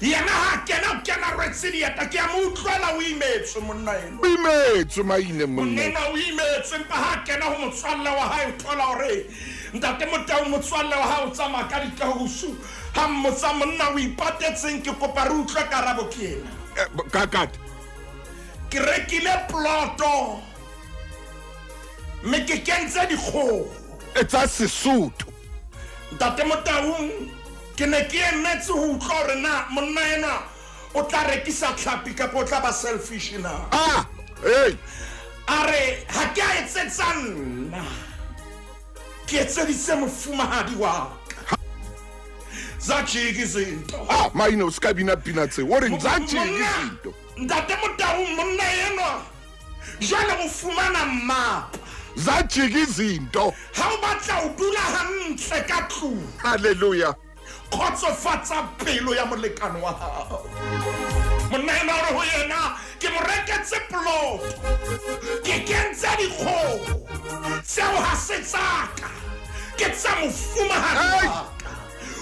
Yena ha kena, o kena rwetse dieta. Ke a mo utlwela, o imetswe monna eno.
O imetswe maine monna.
Monna o imetswe, empa ha kena ho motswalle wa hae, o thola hore Ntate Motaung motswalle wa hae o tsamaya ka dikausu. Ha mmotsa monna o ipatetseng, ke kopa re utlwe karabo ke ena.
Kakata.
Ke rekile ploto mme ke kentse dikgoho.
Etsa Sesotho.
Ntate Motaung, ke ne ke emetse ho utlwa hore na monna enwa o tla rekisa tlhapi kapa o tla ba selfish na.
Ah, hey.
A re ha ke a etsetsa nna, ke etseditse mofumahadi wa ka. Zajika izinto.
Ah, maine o ska bina pina tse. O re zajika izinto.
Ntate Motaung, monna enwa jwale o fumana mmapa.
Zajika izinto.
Ha o batla ho dula hantle ka tlung.
Hallelujah.
Kgotsofatsa pelo ya molekane wa hao. Monna enwa o re ho yena, ke mo reketse ploto, ke kentse dikgoho, tseo ha se tsa ka, ke tsa mofumahadi wa ka.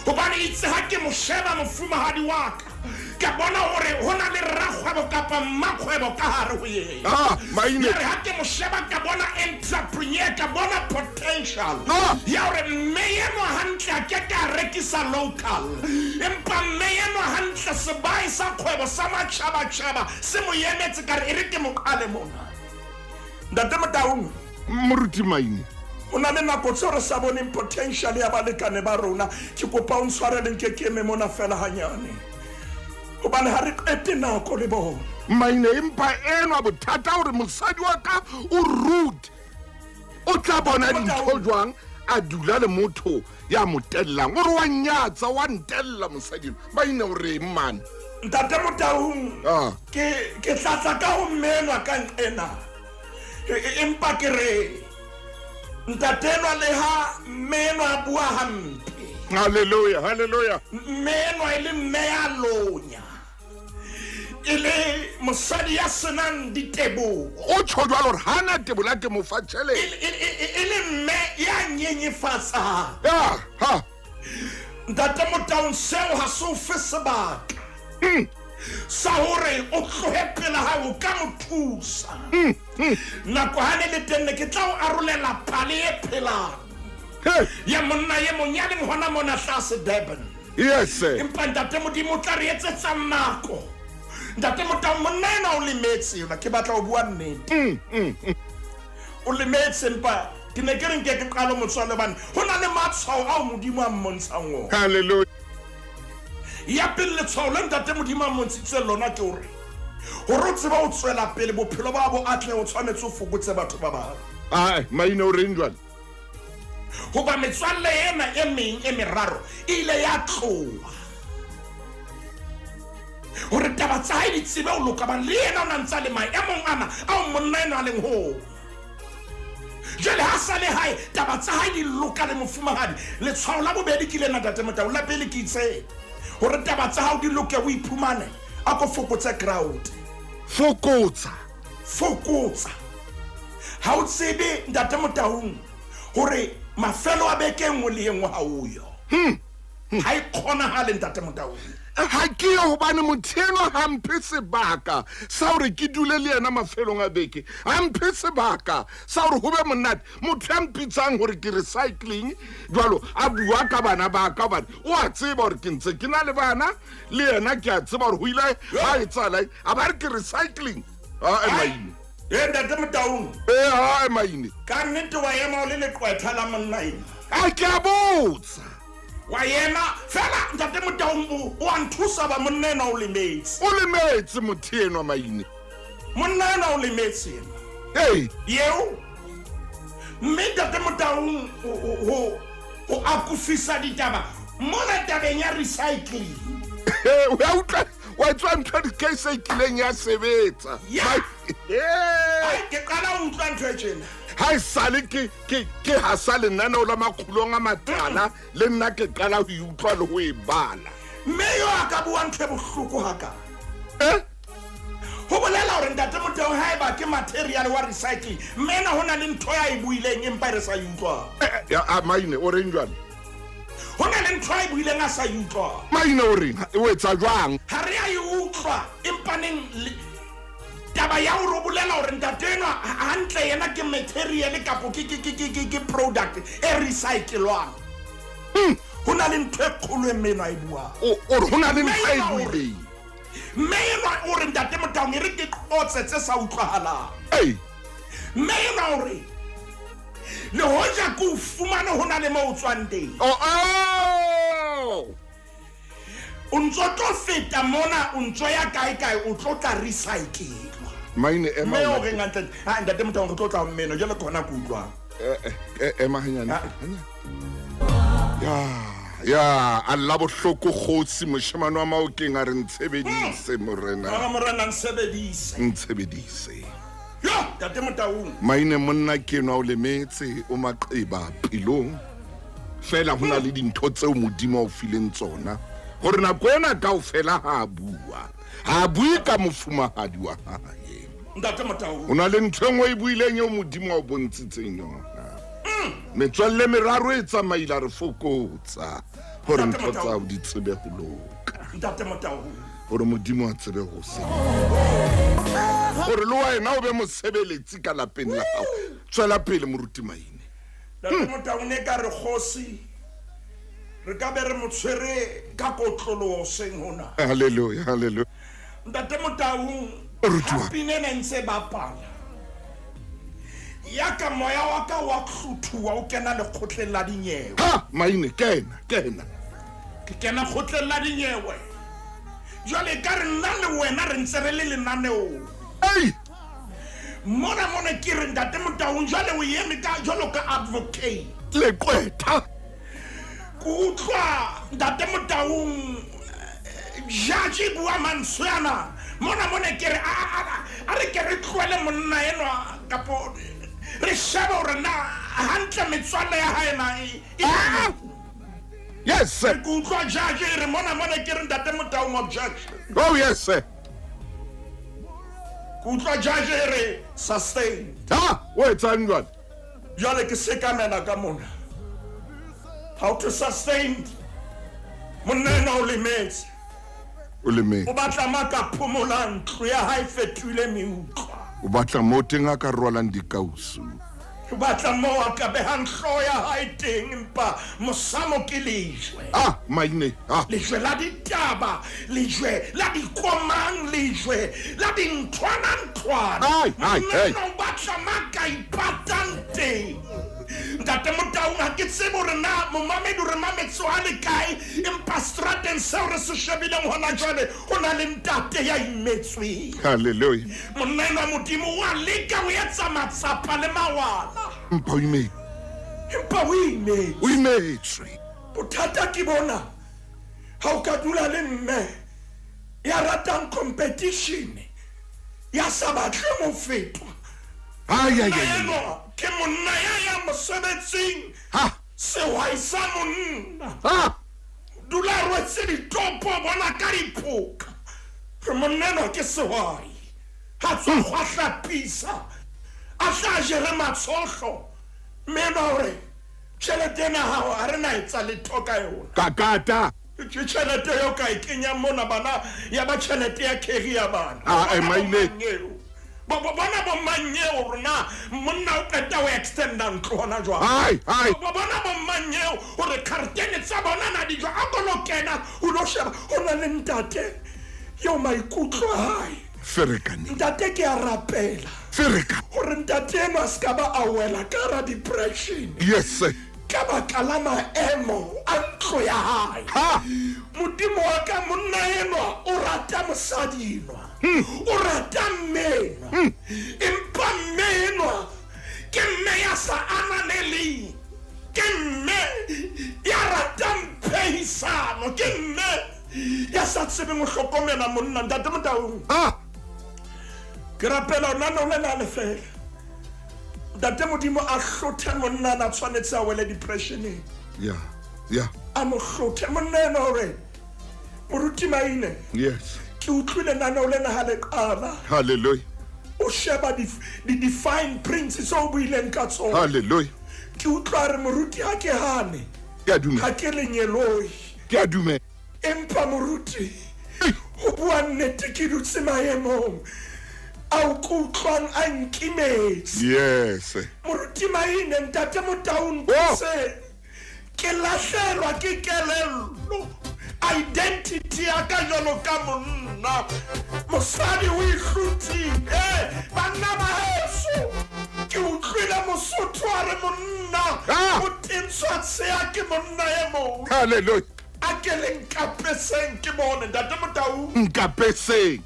Hobane itse ha ke mo sheba mofumahadi wa ka, ke bona hore ho na le rakgwebo kapa mmakgwebo ka hare ho yena.
Ah, maine.
Ya re ha ke mo sheba ka bona entrepreneur, ka bona potential.
Ah.
Ya hore mme enwa hantle a ke ka rekisa local, empa mme enwa hantle sebae sa kgwebo sa matjhabatjhaba se mo emetse, ka re e re ke mo qale mona. Ntate Motaung,
Moruti Maine,
o na le nako tseo re sa boneng potential ya balekane ba rona. Ke kopa o ntshwarele, nke ke eme mona fela hanyane, hobane ha re qete nako le bona.
Maine, empa enwa bothata hore mosadi wa ka o rude. O tla bona dintho jwang a dula le motho ya mo tellang. O re wa nyatsa, wa ntella mosadi. Maine o reng mane?
Ntate Motaung, ke tlatsa ka ho mmenwa ka nqena. Empa ke re ntate enwa le ha mme enwa a bua hampe.
Hallelujah, hallelujah.
Mme enwa e le mme ya lonya, e le mosadi ya senang diteboho.
O tjho jwalo hore hana teboho ke mo fa tjhelete.
E le mme ya nyenyefatsang.
Ya, ha.
Ntate Motaung, seo ha se o fe sebaka sa hore o tlohe pela hao ka mo thusa. Nako ha ne le teng ne ke tla o arolela pale e phelang. Ya monna e mong ya leng hona mona tlase Durban.
Yes sir.
Empa ntate Modimo o tla re etsetsa nako. Ntate Motaung, monna ena o lemetse yona, ke batla ho bua nnete. O lemetse, empa ke ne ke re nke ke qale motswalle bane ho na le matshwao ao Modimo a mmontshang ona.
Hallelujah.
Ya pele letshwao le ntate Modimo a mmontshitse lona ke hore hore o tsebe ho tswela pele bophelo ba bo atle, o tshwanetse o fokotse batho ba bang.
Ai, maine o reng jwale?
Hoba metswalle ena e meng e meraro e ile ya tloha hore taba tsa hae di tsebe ho loka, bang le yena o na ntsa le maemong ana ao monna ena a leng ho. Jwale ha sa le hae, taba tsa hae di loka le mofumahadi. Letshwao la bobedi ke lena ntate Motaung, la pele ke itse hore taba tsa hao di loke, o iphumane, a ko fokotse crowd.
Fokotsa.
Fokotsa. Ha o tsebe ntate Motaung hore mafelo a beke e nngwe le e nngwe ha o yo. Ha e kgonahale ntate Motaung.
Ha ke ye hobane motho enwa ha mphe sebaka sa hore ke dule le yena mafelong a beke. Ha mphe sebaka sa hore ho be monate. Motho ya mpitsang hore ke recycling jwalo a bua ka bana ba ka, hobane o a tseba hore ke ntse ke na le bana le yena, ke a tseba hore ho ile ha etsahala eng. A ba re ke recycling. Ah, maine.
Ntate Motaung.
Ha maine.
Ka nnete wa ema o le leqwetha la monna ena.
A ke a botsa.
Wa ema fela ntate Motaung, o a nthusa ba monna ena o lemetse.
O lemetse motho enwa maine.
Monna ena o lemetse ena.
Hey.
Yeo. Mme ntate Motaung ho akofisa ditaba mona tabeng ya recycling.
O ya utlwa, Wa tswa ntho di ke se kileng ya sebetsa.
Ke qala ho utlwa ntho e tjena.
Ha e sale ke ke ke hasa lenaneo la makgulong a matala le nna ke qala ho e utlwa le ho e bala.
Mme yo a ka bua ntho e bohloko haka.
Eh?
Ho bolela hore ntate Motaung haeba ke material wa recycle, mme ena ho na le ntho ya e buileng empa re sa e utlwang.
A maine o reng jwale?
Ho na le ntho a e buileng a sa e utlwang.
Maine o reng? O etsa jwang?
Ha re a e utlwa empa neng taba ya hore o bolela hore ntate enwa hantle yena ke material kapo ke ke ke ke ke product e recyclwang. Ho na le ntho e kgolo e mme enwa e buang.
O re ho na le ntho e buileng.
Mme enwa o re ntate Motaung e re ke qotse tse sa utlwahalang.
Ei.
Mme enwa o re le hoja ke o fumane ho na le mo o tswang teng.
Oh, oh!
O ntso tlo feta mona, o ntso ya kae kae, o tlo tla recyclwa.
Maine ema.
Mme o reng hantle? Ha ntate Motaung re tlo tla ho mmeno jwale ke hona ke utlwang.
Ema hanyane. Ya. Ya, a lla bohloko kgotsi moshemane wa maokeng a re ntshebedise morena.
Ara morena ntshebedise.
Ntshebedise.
Yo, ntate Motaung.
Maine monna ke enwa o lemetse, o maqeba pelong. Fela ho na le dintho tseo Modimo a o fileng tsona. Hore nako ena kaofela ha a bua. Ha a bue ka mofumahadi wa hae.
Ntate Motaung.
Ho na le ntho e nngwe e buileng eo Modimo a o bontshitseng yona. Metswalle meraro e tsamaile re fokotsa hore ntho tsa hao di tsebe ho loka.
Ntate Motaung.
Hore Modimo a tsebe ho se. Hore le wena o be mosebeletsi ka lapeng la hao. Tswela pele moruti Maine.
Ntate Motaung ne ka re kgosi re ka be re mo tshwere ka kotloloho hoseng hona.
Hallelujah, hallelujah.
Ntate Motaung
Moruti wa.
pina ena e ntse bapala. Ya ka moya wa ka wa hluthuwa o kena lekgotleng la dinyewe.
Ha, Maine kena, kena.
Ke kena kgotleng la dinyewe. Jwale ka re nna le wena re ntse re le lenaneong.
Ei!
Mona mona ke re ntate Motaung jwale o eme ka jwalo ka advocate.
Leqwetha.
Ke utlwa ntate Motaung judge bua mantswe ana. Mona mona ke re a re ke re tlohele monna enwa kapo re shebe hore na hantle metswalle ya hae na e
Yes sir.
Ke utlwa judge e re mona mona ke re ntate Motaung objection.
Oh yes sir.
Ke utlwa judge e re sustained.
Ha, o etsang jwale?
Jwale ke sekamela ka mona. How to sustained? Monna enwa o lemetse.
O lemetse.
O batla ma ka phomolang ntlo ya hae fetohile meutlwa.
O batla mo teng a ka rwalang dikausu.
O batla moo a ka behang hlooho ya hae teng empa mosamo ke lejwe.
Ah, maine. Ah.
Lejwe la ditaba, lejwe la dikomang, lejwe la dinthwana-nthwana.
Ai, ai, ai.
Monna o batla ma ka ipatang teng. Ntate Motaung ha ke tsebe hore na momamedi re mametse wa le kae empa strateng seo re se shebileng hona jwale ho na le ntate ya imetsweng.
Hallelujah.
Monna enwa Modimo wa leka ho etsa matsapa le mawala.
Empa o imetswe.
Empa o imetswe.
O imetswe.
Bothata ke bona ha o ka dula le mme ya ratang competition ya sa batle ho fetwa.
Ai, ai, ai.
Enwa ke monna ya ya mosebetsing.
Ha.
Sehwai sa monna.
Ha.
Dula rwetse ditopo bona ka diphoka. Re monna enwa ke sehwai. Ha tswa kgwahlapisa. A tla jere matshohlo. Mme enwa hore tjhelete ena hao ha re na etsa letho ka yona.
Kakata.
Ke tjhelete eo ka e kenyang mona bana ya ba tjhelete ya carry ya bana.
Ah, maine.
Bona bo mang eo rona monna o qeta ho extenda ntlo hona jwale.
Ai, ai.
Bona bo mang eo hore khartene tsa bona na di jwang a kono kena o lo sheba ho na le ntate eo maikutlo a hae.
Ferekane.
Ntate ke a rapela.
Ferekane.
Hore ntate enwa a ska ba a wela ka hara depression.
Yes sir.
Ka baka la maemo a ntlo ya hae.
Ha.
Modimo wa ka monna enwa o rata mosadi enwa. O rata mme enwa. Empa mme enwa ke mme ya sa ananeleng. Ke mme ya ratang phehisano. Ke mme Ya sa tsebeng ho hlokomela monna ntate Motaung.
Ah!
Ke rapela hore nano lena le fela. Ntate Modimo a hlothe monna na tshwanetse a wele depressioneng.
Yeah. Yeah.
A mo hlothe monna ena hore moruti Maine.
Yes.
Ke utlwile nano lena ha le qala.
Hallelujah.
O sheba di fine prints tseo o buileng ka tsona.
Hallelujah.
Ke utlwa re moruti ha ke hane.
Ke a dumela.
Ha ke lenyeloi.
Ke a dumela.
Empa moruti, ho bua nnete ke dutse maemong ao ke utlwang a nkimetse.
Yes.
Moruti Maine, ntate Motaung se ke lahlelwa ke kelello. Identity ya ka jwalo ka monna. Mosadi o ihluthile. Banna ba heso, ke utlwile Mosotho a re monna o tentshwa tsheya ke monna e mong.
Hallelujah.
A ke le nkapeseng ke bone ntate Motaung.
Nkapeseng.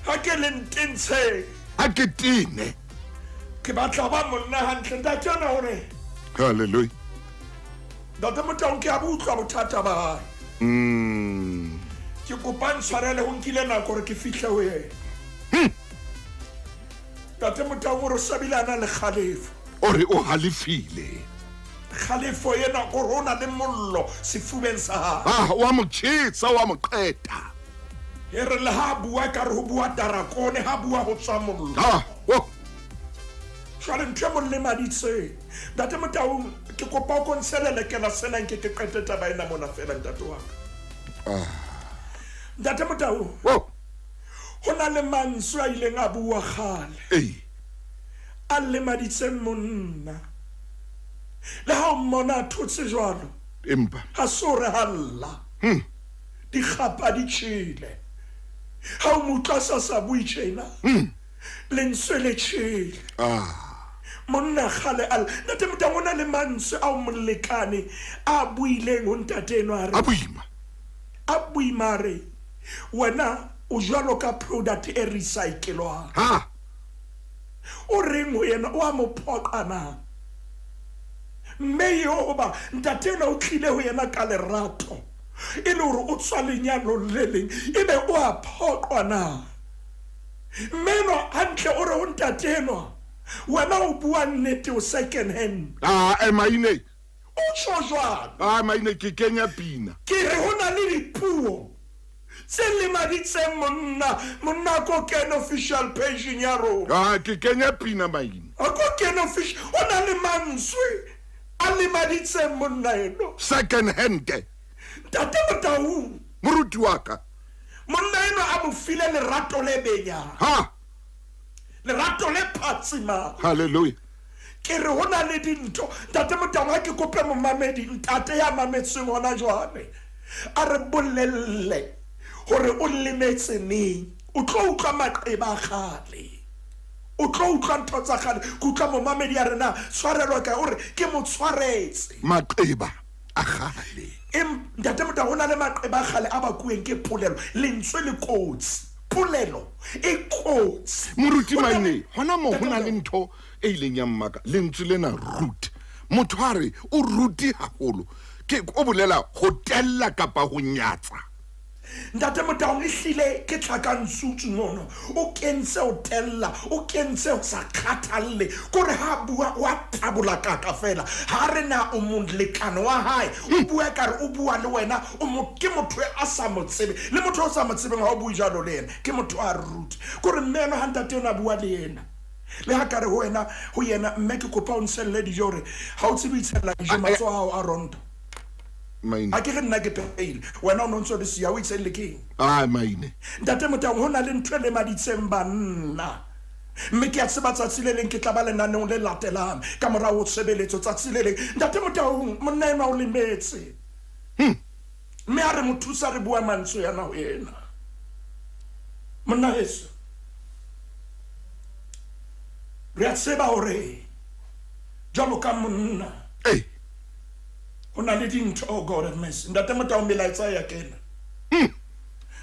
Ha ke le ntentsheng.
Ha ke tene.
Ke batla ba monna hantle ntate ona hore.
Hallelujah.
Ntate Motaung ke a utlwa bothata ba hae. Ke kopa ntshwarele ho nkile nako hore ke fihle ho yena. Ntate Motaung o re sabile ana le kgalefo.
O re o halefile.
Kgalefo ena o re o na le mollo sefubeng sa hae.
Ah, wa mo tjhesa, wa mo qeta.
E re le ha bua ka re ho bua tarakone, ha bua ho tswa mollo.
Ah, oh.
Jwale ntho e mo lemaditseng. Ntate Motaung, ke kopa o ko ntshelelekela sena nke ke qete taba ena mona fela ntate wa ka.
Ah.
Ntate Motaung.
Oh.
Ho na le mantswe a ileng a bua kgale.
Ei.
A lemaditseng monna. Le ha o mmona a thotse jwalo.
Empa.
Ha so re halla. Dikgapa di tjhele. Ha o mo utlwa sa bue tjena. Lentswe le tjhele.
Ah.
Monna kgale a ntate Motaung o na le mantswe ao molekane a buileng ho ntate enwa a re.
A boima.
A boima re wena o jwalo ka product e recyclwang.
Ha.
O reng ho yena o a mo phoqa na? Mme yo hoba ntate enwa o tlile ho yena ka lerato e le hore o tswa lenyalong le leng ebe o a phoqwa na? Mme enwa hantle o re ho ntate enwa wena o bua nnete o second hand.
Ah, Maine.
O tjho jwang?
Ah, Maine ke kenya pina.
Ke re ho na le dipuo tse lemaditseng monna, monna ko kene official page ya rona.
Ah, ke kenya pina Maine.
A ko kene official, o na le mantswe a lemaditseng monna eno.
Second hand.
Ntate Motaung.
Moruti wa ka.
Monna eno a mo file lerato le benyang.
Ha.
Lerato le phatsimang.
Hallelujah.
Ke re ho na le dintho. Ntate Motaung ha ke kope momamedi, ntate ya mametseng hona jwale. A re bolelle hore o lemetse neng. O tlo utlwa maqeba a kgale. O tlo utlwa ntho tsa kgale. Ke utlwa momamedi a re na tshwarelwa kae, o re ke mo tshwaretse.
Maqeba a kgale.
Ntate Motaung ho na le maqeba a kgale a bakuweng ke polelo. Lentswe le kotsi. Polelo e kotsi.
Moruti Maine, hona moo ho na le ntho e ileng ya mmaka. Lentswe lena root. Motho a re o ruti haholo. Ke o bolela ho tella kapa ho nyatsa.
Ntate Motaung e hlile ke tlhakantsutsu mono. O kentse o tella, o kentse o sa kgathalle. Kore ha bua wa tabola kaka fela. Ha re na o molekane wa hae. O bua ka re o bua le wena, o mo ke motho a sa mo tsebe. Le motho o sa mo tsebeng ha o bue jwalo le yena. Ke motho a rude. Kore mme eno ha ntate ona bua le yena. Le ha ka re ho wena, ho yena mme ke kopa o ntshelle dijo hore ha o tsebe ho itshella dijo matsoho a hao a ronto.
Maine.
A ke re nna ke phehile. Wena o no ntso le siya o itshelle keng?
Ah, Maine.
Ntate Motaung ho na le ntho e lemaditseng banna. Mme ke a tseba tsatsi le leng ke tla ba lenaneong le latelang ka morao ho tshebeletso tsatsi le leng. Ntate Motaung monna enwa o lemetse. Mme a re mo thusa re bua mantswe yana ho yena. Monna heso. Re a tseba hore jwalo ka monna.
Ei.
Ho na le dintho, oh God have mercy. Ntate Motaung melaetsa ya kena.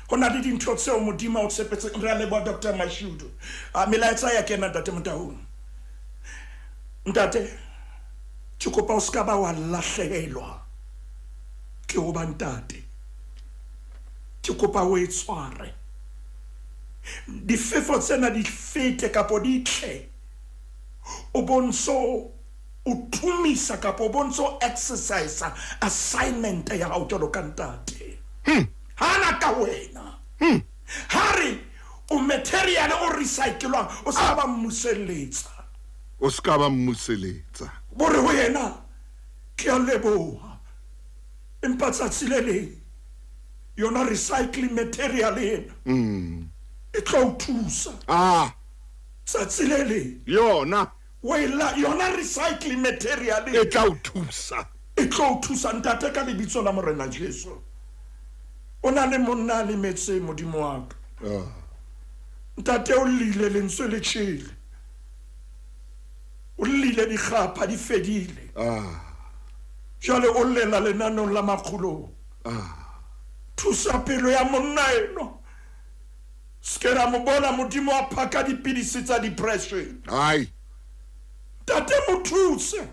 Ho na le dintho tseo Modimo a o tshepetseng. Re a leboha Dr. Mashudu. Melaetsa ya kena Ntate Motaung. Ntate, ke kopa o ska ba wa lahlehelwa ke ho ba ntate. Ke kopa o e tshware. Difefo tsena di fete kapo di tle. O bontsho o tumisa kapo o bontsho exercise assignment ya hao jwalo ka ntate. Hana ka wena. Ha re o material o recyclwang o ska ba mmuselletsa.
O ska ba mmuseletsa.
Bo re ho yena ke a leboha. Empa tsatsi le leng yona recycling material ena e tlo o thusa. Tsatsi le leng
Yona
wela yona recycling material
e tla o thusa.
E tlo o thusa ntate ka lebitso la Morena Jesu. O na le monna a lemetse Modimo wa ka. Ntate o llile lentswe le tjhele. O llile dikgapha di fedile. Jwale o llela lenanong la makgolong. Thusa pelo ya monna eno. Se ra mo bona Modimo a phaka dipidisi tsa depression.
Ai.
Ntate mo thuse.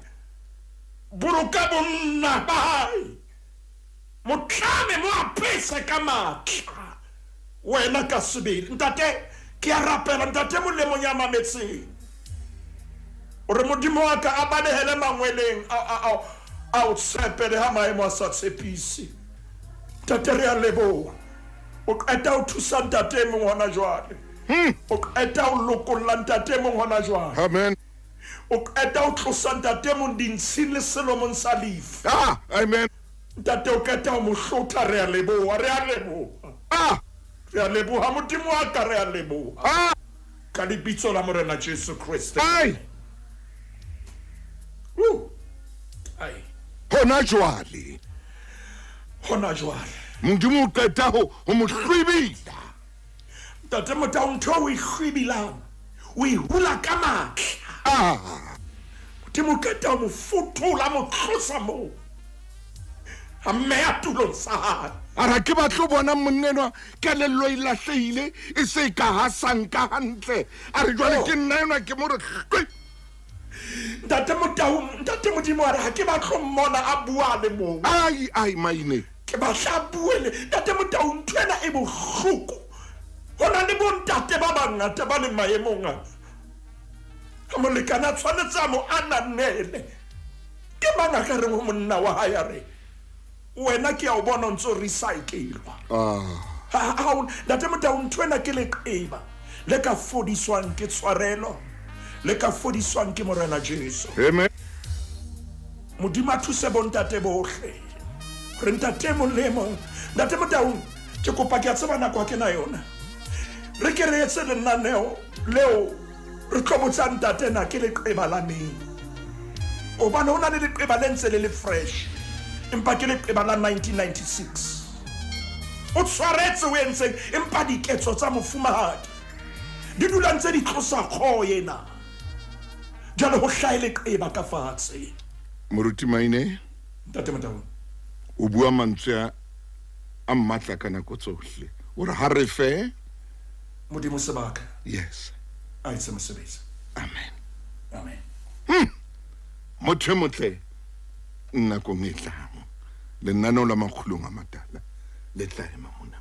Boloka bonna ba hae. Motlame mo apese ka matla. Wena ka sebele. Ntate ke a rapela ntate molemong ya mametseng. Hore Modimo wa ka a balehele mangweleng a o tshepe le ha maemo a sa tshepise. Ntate re a leboha. O qeta ho thusa ntate e mong hona jwale. O qeta ho lokolla ntate e mong hona jwale.
Amen.
O qeta ho tlosa ntate e mong dintshing le selomong sa lefu.
Amen.
Ntate o qeta ho mo hlotha, re a leboha, re a leboha. Re a leboha Modimo wa ka, re a leboha. Ka lebitso la Morena Jesu Kriste.
Ai.
Ai.
Hona jwale.
Hona jwale.
Modimo o qeta ho mo hlwibila.
Ntate Motau ntho o e hlwibilang, o e hula ka matla. Modimo o qeta ho mo fothola, mo tlosa moo. A mmeya tulong sa hae.
Ara ke batlo bona monna enwa kelello e lahlehile e se ka ha sanka hantle. A re jwale ke nna enwa ke mo re hlwe.
Ntate Motau, ntate Modimo a re ha ke batlo mmona a bua le mong.
Ai ai maine.
Ke batla a bue le ntate Motau ntho ena e bohloko. Ho na le bontate ba bangata ba leng maemong a. Ha molekane a tshwanetse a mo ananele. Ke mang a ka reng ho monna wa hae a re wena ke a o bona o ntso recyclwa. Ntate Motau ntho ena ke leqeba le ka fodiswang ke tshwarelo, le ka fodiswang ke Morena Jesu.
Amen.
Modimo a thuse bontate bohle. Re ntate mong le mong. Ntate Motau ke kopa ke a tseba nako ha ke na yona. Re ke re etse lenaneo leo re tlo botsa ntate na ke leqeba la neng. Hobane ho na le leqeba le ntse le le fresh. Empa ke leqeba la 1996. O tshwaretse o entseng empa diketso tsa mofumahadi di dula ntse di tlosa kgo ena. Jwale ho hlahe leqeba ka fatshe.
Moruti Maine,
Ntate Motau,
o bua mantswe a mmatla ka nako tsohle. O re ha re fe
Modimo sebaka.
Yes.
A etse mosebetsi.
Amen.
Amen.
Motho e motle nakong e tlang. Lenaneo la makgulong a matala le tla ema mona.